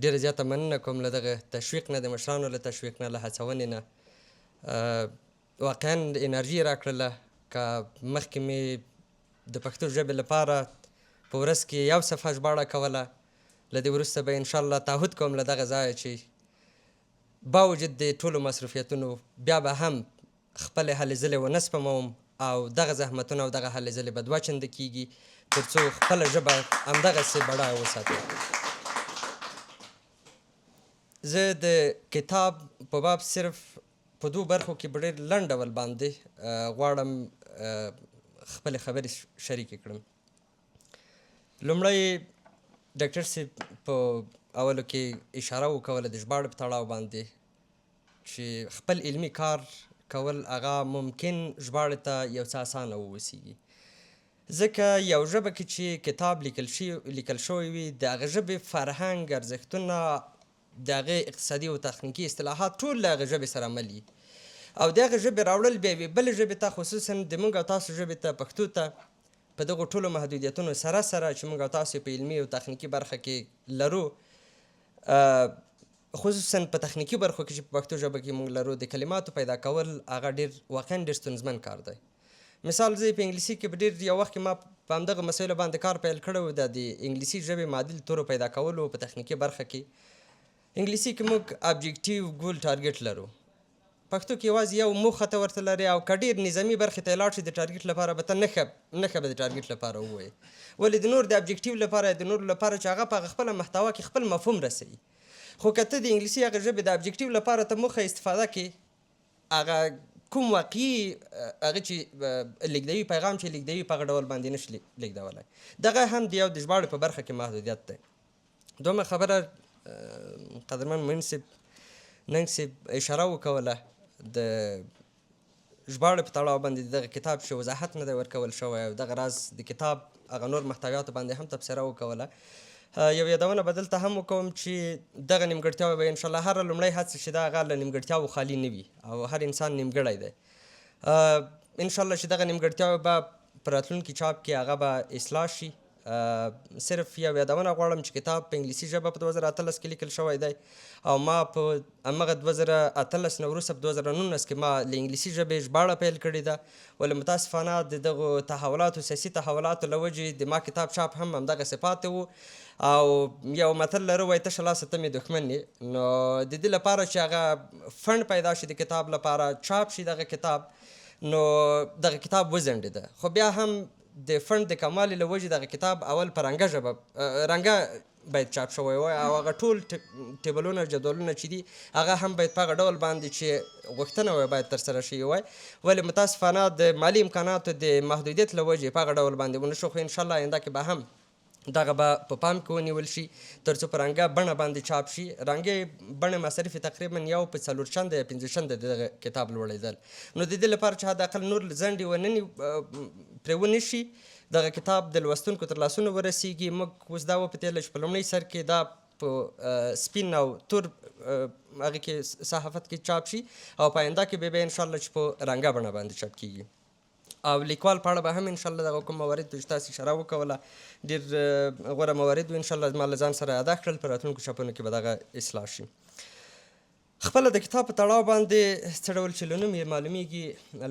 ډېره زیاته مننه کوم له دغه تشویق نه، د مشرانو له تشویق نه، له هڅونې نه. واقعا انرژي یې راکړله. که مخکې مې د پښتو ژبې لپاره په ورځ کې یو صفحه ژباړه کوله، له دې وروسته به انشاءالله تعهد کوم له دغه ځایه چې باوجود د ټولو مصروفیتونو بیا به هم خپلې هلې ځلې ونه سپموم او دغه زحمتونه او دغه هلې ځلې به دوه چنده کېږي تر څو خپله ژبه همدغسې بډایه وساتم. زه د کتاب په باب صرف په دوو برخو کې په ډېر لنډ ډول باندې غواړم خپلې خبرې شریکې کړم. لومړی ډاکټر صاحب په اولو کې اشاره وکوله د ژباړې په تړاو باندې چې خپل علمي کار کول هغه ممکن ژباړې ته یو څه اسانه ووسیږي، ځکه یو ژبه کې چې کتاب لیکل شوی وي د هغه ژبې فرهنګ، ارزښتونه، د هغې اقتصادي او تخنیکي اصطلاحات ټول له هغې ژبې سره مل وي او د هغې ژبې راوړل بیا یوې بلې ژبې ته، خصوصا د موږ او تاسو ژبې ته، پښتو ته، په دغو ټولو محدودیتونو سره سره چې موږ او تاسو په علمي او تخنیکي برخه کې لرو، خصوصا په تخنیکي برخو کې چې په پښتو ژبه کې موږ لرو، د کلماتو پیدا کول هغه ډېر واقعا ډېر ستونزمن کار دی. مثال زه په انګلیسي کې په ډېر یو وخت کې ما په همدغه مسایلو باندې کار پیل کړی و، د انګلیسي ژبې معادل تورو پیدا کولو په تخنیکي برخه کې. انګلیسي کې موږ objective، goal، target لرو، پښتو کې یوازې یو موخه ته ورته لري او که ډېر نظامي برخې ته لاړ شي د target لپاره به ته نښه به د target لپاره ووایې، ولې د نور د objective لپاره، د نورو لپاره چې هغه په هغه خپله محتوا کې خپل مفهوم رسوي. خو که ته د انګلیسي هغه ژبې د objective لپاره ته موخه استفاده کې، هغه کوم واقعي هغه چې لېږدوي، پیغام چې لېږدوي په هغه ډول باندې نشي لېږدولی. دغه هم د یو د ژباړې په برخه کې محدودیت دی. دومره خبره قدرمن معین صاحب ننګ صاحب اشاره وکوله د ژباړې په تړاو باندې دغه کتاب چې وضاحت نه دی ورکول شوی او دغه راز د کتاب هغه نور محتویاتو باندې هم تبصره وکوله. یو یادونه به دلته هم وکوم چې دغه نیمګړتیاوې به انشاءالله هره لومړۍ هڅه چې ده هغه له نیمګړتیاوو خالي نه وي او هر انسان نیمګړی دی. انشاءالله چې دغه نیمګړتیاوې به په راتلونکي چاپ کې هغه به اصلاح شي. صرف یو یادونه غواړم چې کتاب په انګلیسي ژبه په 2018 کې لیکل شوی دی او ما په همغه 2018 نه وروسته په 2019 کې ما له انګلیسي ژبې ژباړه پیل کړې ده، ولې متاسفانه د دغو تحولاتو، سیاسي تحولاتو له وجې د ما کتاب چاپ هم همدغسې پاتې و. او یو متل لرو وایي تشه لاسه ته مې دښمن یې، نو د دې لپاره چې هغه فنډ پیدا شي د کتاب لپاره چاپ شي دغه کتاب، نو دغه کتاب وځنډېده. خو بیا هم د فنډ د کموالي له وجې دغه کتاب اول په رنګه ژبه رنګه باید چاپ شوی وای او هغه ټول ټیبلونه جدولونه چې دي هغه هم باید په هغه ډول باندې چې غوښتنه وای باید ترسره شوي وای، ولې متاسفانه د مالي امکاناتو د محدودیت له وجې په هغه ډول باندې ونه شو. خو انشاءالله آینده کې به هم دغه به په پام کې ونیول شي ترڅو په رنګه بڼه باندې چاپ شي. رنګه بڼه مصارف تقریبا یو په 4 چنده یا 5 چنده د دغه کتاب لوړېدل، نو د دې لپاره چې حداقل نور ځنډ یې پرې ونه شي، دغه کتاب د لوستونکو تر لاسونو ورسیږي. موږ اوس دا وپتېله چې په لومړي سر کې دا په سپین او تور هغه کې صحافت کې چاپ شي او په آینده کې به بیا انشاءالله چې په رنګه بڼه باندې چاپ کیږي. او لیکوال په اړه به هم انشاءالله دغه کوم موارد چې تاسو اشاره وکوله ډېر غوره موارد و، انشاءالله ما له ځان سره یاداښت کړل، په راتلونکو چاپونو کې به دغه اصلاح شي. خپله د کتاب په تړاو باندې څه ډول چې له نوم یې معلومیږي،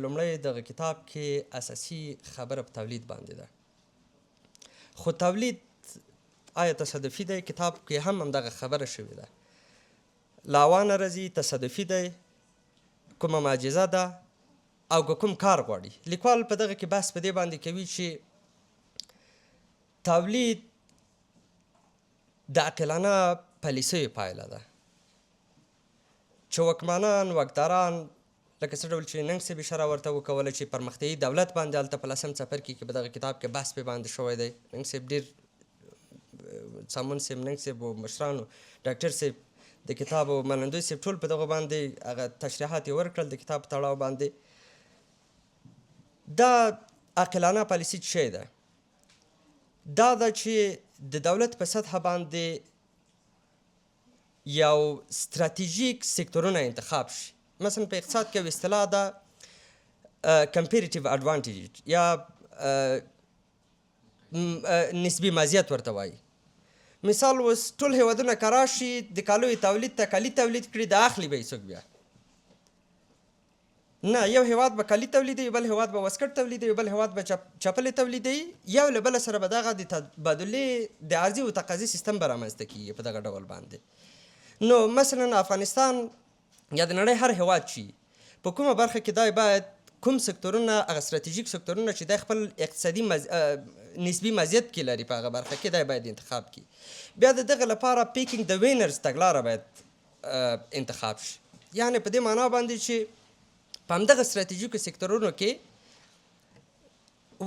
لومړی دغه کتاب کې اساسي خبره په تولید باندې ده، خو تولید آیا تصادفي دی؟ کتاب کې هم همدغه خبره شوې ده، لاوانه راځي، تصادفي دی، کومه معجزه ده او که کوم کار غواړي؟ لیکوال په دغه کې بحث په دې باندې کوي چې تولید د عاقلانه پالیسیو پایله ده چې واکمنان، واکداران، لکه څه ډول چې ننګ صاحب اشاره ورته وکوله چې پرمختیایي دولت باندې هلته په لسم څپرکي کې په دغه کتاب کې بحث پې باندې شوی دی. ننګ صاحب ډېر سامون صاحب، ننګ صاحب او مشرانو، ډاکټر صاحب د کتاب او منندوی صاحب ټول په دغه باندې هغه تشریحات یې ورکړل د کتاب په تړاو باندې. دا عاقلانه پالیسي څه شی ده؟ دا ده چې د دولت په سطحه باندې یو ستراتیژیک سکتورونه انتخاب شي. مثلا په اقتصاد کې یو اصطلاح ده کمپیریټیو اډوانټیج یا نسبي مزیت ورته وایي. مثال اوس ټول هیوادونه که راشي د کالیو تولید ته کالي تولید کړي، دا اخلي به یې څوک؟ بیا نه، یو هیواد به کالي تولیدوي، بل هیواد به واسکټ تولیدوي، بل هیواد به چپلې تولیدوي، یو له بله سره به دغه د تبادلې د عرضې او تقاضې سیستم به رامنځته کېږي په دغه ډول باندې. نو مثلا افغانستان یا د نړۍ هر هیواد چې په کومه برخه کې دی باید کوم سکتورونه، هغه ستراتیژیک سکتورونه چې دی خپل اقتصادي نسبي مزیت کې لري په هغه برخه کې دی باید انتخاب کړي. بیا د دغه لپاره پیکینګ د وینرز تګلاره باید انتخاب شي. یعنې په دې معنا باندې چې په همدغه ستراتیژیکو سکتورونو کې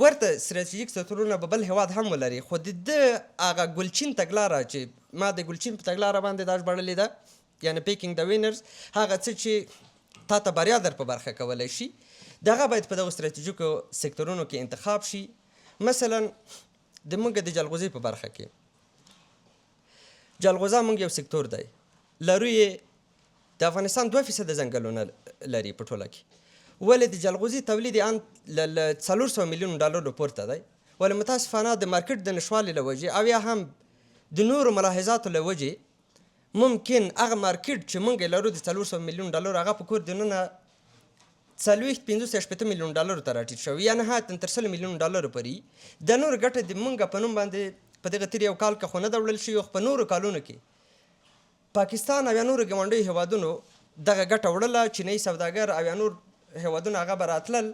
ورته ستراتیژیک سکتورونه به بل هیواد هم ولري، خو د ده هغه ګلچین تګلاره چې ما د ګلچین په تګلاره باندې دا ژباړلې ده، یعنې پیکینګ د وینرز، هغه څه چې تا ته بریا در په برخه کولی شي دغه باید په دغو ستراتیژیکو سکتورونو کې انتخاب شي. مثلا د موږ د جلغوزې په برخه کې، جلغوزه موږ یو سکتور دی لرو یې، د افغانستان 2% ځنګلونه لري په ټوله کې، ولې د جلغوزي تولید یې ان له 400 میلیون ډالرو پورته دی، ولې متاسفانه د مارکیټ د نشوالي له وجې او یا هم د نورو ملاحظاتو له وجې ممکن هغه مارکیټ چې موږ یې لرو د 400 میلیون ډالرو هغه په کور دننه 40، 50 یا 60 میلیون ډالرو ته راټیټ شوی، یا نهایتاً تر 100 میلیون ډالرو پورې. د نورو ګټه د موږ په نوم باندې په دغه تېر یو کال کې خو نه ده وړل شوې، خو په نورو کالونو کې پاکستان او یا نورو ګاونډیو هیوادونو دغه ګټه وړله. چینایي سوداګر او یا نور هیوادونه هغه به راتلل،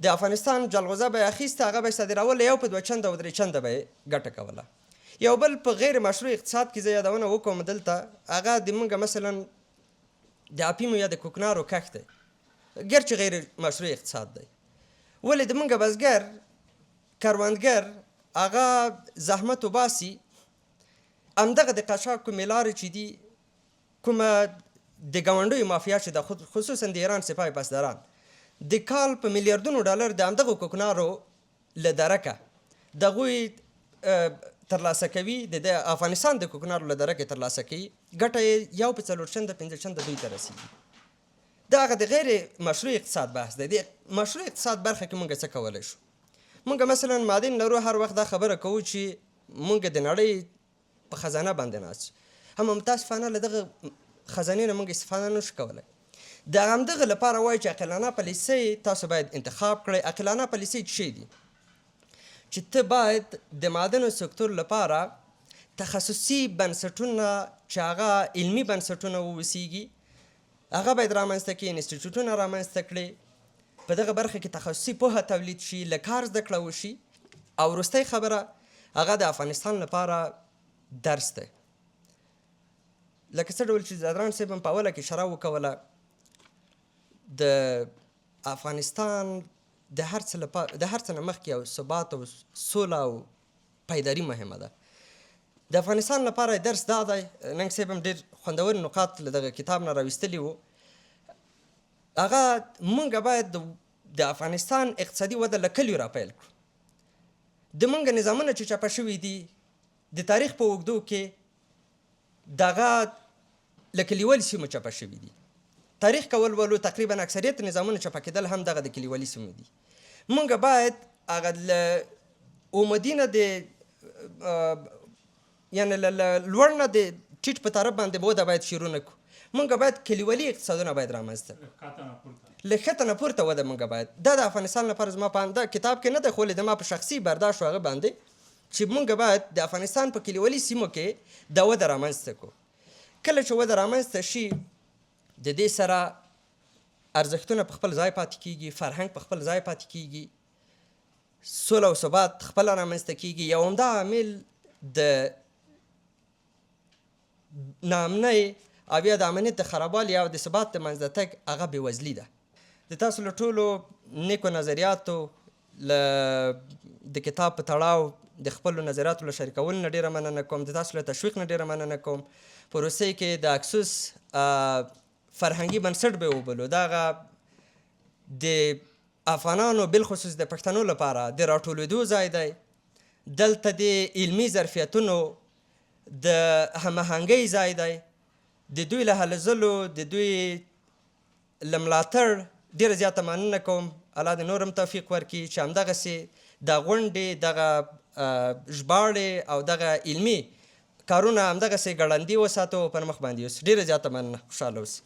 د افغانستان جلغوزه به یې اخیسته، هغه به یې صادروله، یو په 2 چنده او 3 چنده به یې ګټه کوله. یو بل په غیر مشروع اقتصاد کې زه یادونه وکوم دلته، هغه د موږ مثلا د اپیمو یا د کوکنارو کښت دی، ګرچې غیر مشروع اقتصاد دی، ولې د موږ بزګر کروندګر هغه زحمت وباسي، همدغه د قاچاق کومې لارې چې دي، کومه د ګاونډیو مافیا چې ده، خصوصا د ایران سپاه پاسداران د کال په میلیاردونو ډالر د همدغو کوکنارو له درکه دغوی ترلاسه کوي، د افغانستان د کوکنارو له درکه ترلاسه کوي، ګټه یې یو په 4 چنده 5 چنده دوی ته رسېږي. دا هغه د غیر مشروع اقتصاد بحث دی. د مشروع اقتصاد برخه کې موږ څه کولی شو؟ موږ مثلا معدن لرو، هر وخت دا خبره کوو چې موږ د نړۍ په خزانه باندې ناست یو، اما متاسفانه له دغه خزانې نه موږ استفاده نه شو کولی. د همدغه لپاره وایي چې عاقلانه پالیسۍ تاسو باید انتخاب کړئ. عاقلانه پالیسۍ څه شی دي؟ چې ته باید د معدنو سکتور لپاره تخصصي بنسټونه چې هغه علمي بنسټونه واوسیږي هغه باید رامنځته کړي، انسټیټیوټونه رامنځته کړي، په دغه برخه کې تخصصي پوهه تولید شي، له کار زده کړه وشي. او وروستۍ خبره هغه د افغانستان لپاره درس دی، لکه څه ډول چې ځدران صاحب هم په اوله کې اشاره وکوله، د افغانستان د هر څه لپاره د هر څه نه مخکې یو ثبات او سوله او پایداري مهمه ده. د افغانستان لپاره درس دا دی، ننګ صاحب هم ډېر خوندور نقاط له دغه کتاب نه راویستلي وو، هغه مونږ باید د افغانستان اقتصادي وده له کلیو راپیل کړو. د مونږ نظامونه چې چپه شوي دي د تاریخ په اوږدو کې دغه له کلیوالي سیمو چپه شوي دي. تاریخ که ولولو تقریبا اکثریت نظامونه چپه کېدل هم دغه د کلیوالي سیمو دي. مونږ باید هغه له اومدي نه د یعنې له لوړ نه د ټیټ په طرف باندې وده باید شروع نه کړو. مونږ باید کلیوالي اقتصادونه باید رامنځته کړو، له ښکته نه پورته وده مونږ باید، دا د افغانستان لپاره زما په اند دا کتاب کې نه دی، خو ولې د ما په شخصي برداشت هغه باندې چې مونږ باید د افغانستان په کلیوالي سیمو کې دا وده رامنځته کړو. کله چې وده رامنځته شي د دې سره ارزښتونه په خپل ځای پاتې کیږي، فرهنګ په خپل ځای پاتې کیږي، سوله او ثبات خپله رامنځته کیږي. یو عمده عامل د ناامنۍ او یا د امنیت د خرابوالي او د ثبات د منځه تګ هغه بېوزلي ده. د تاسو له ټولو نیکو نظریاتو، له د کتاب په تړاو د خپلو نظریاتو له شریکولو نه ډېره مننه کوم، د تاسو له تشویق نه ډېره مننه کوم. په وروستۍ کې د اکسوس فرهنګي بنسټ به وبولو، دغه د افغانانو بالخصوص د پښتنو لپاره د راټولېدو ځای دی. دلته د علمي ظرفیتونو د هماهنګۍ ځای دی. د دوی له هلو ځلو، د دوی له ملاتړ ډېره زیاته مننه کوم. الله دې نور هم توفیق ورکړي چې همدغسې دا غونډې، دغه ژباړې او دغه علمي کارونه همدغسې ګړندي وساتو او پر مخ باندې یوسو. ډېره زیاته مننه، خوشحاله اوسئ.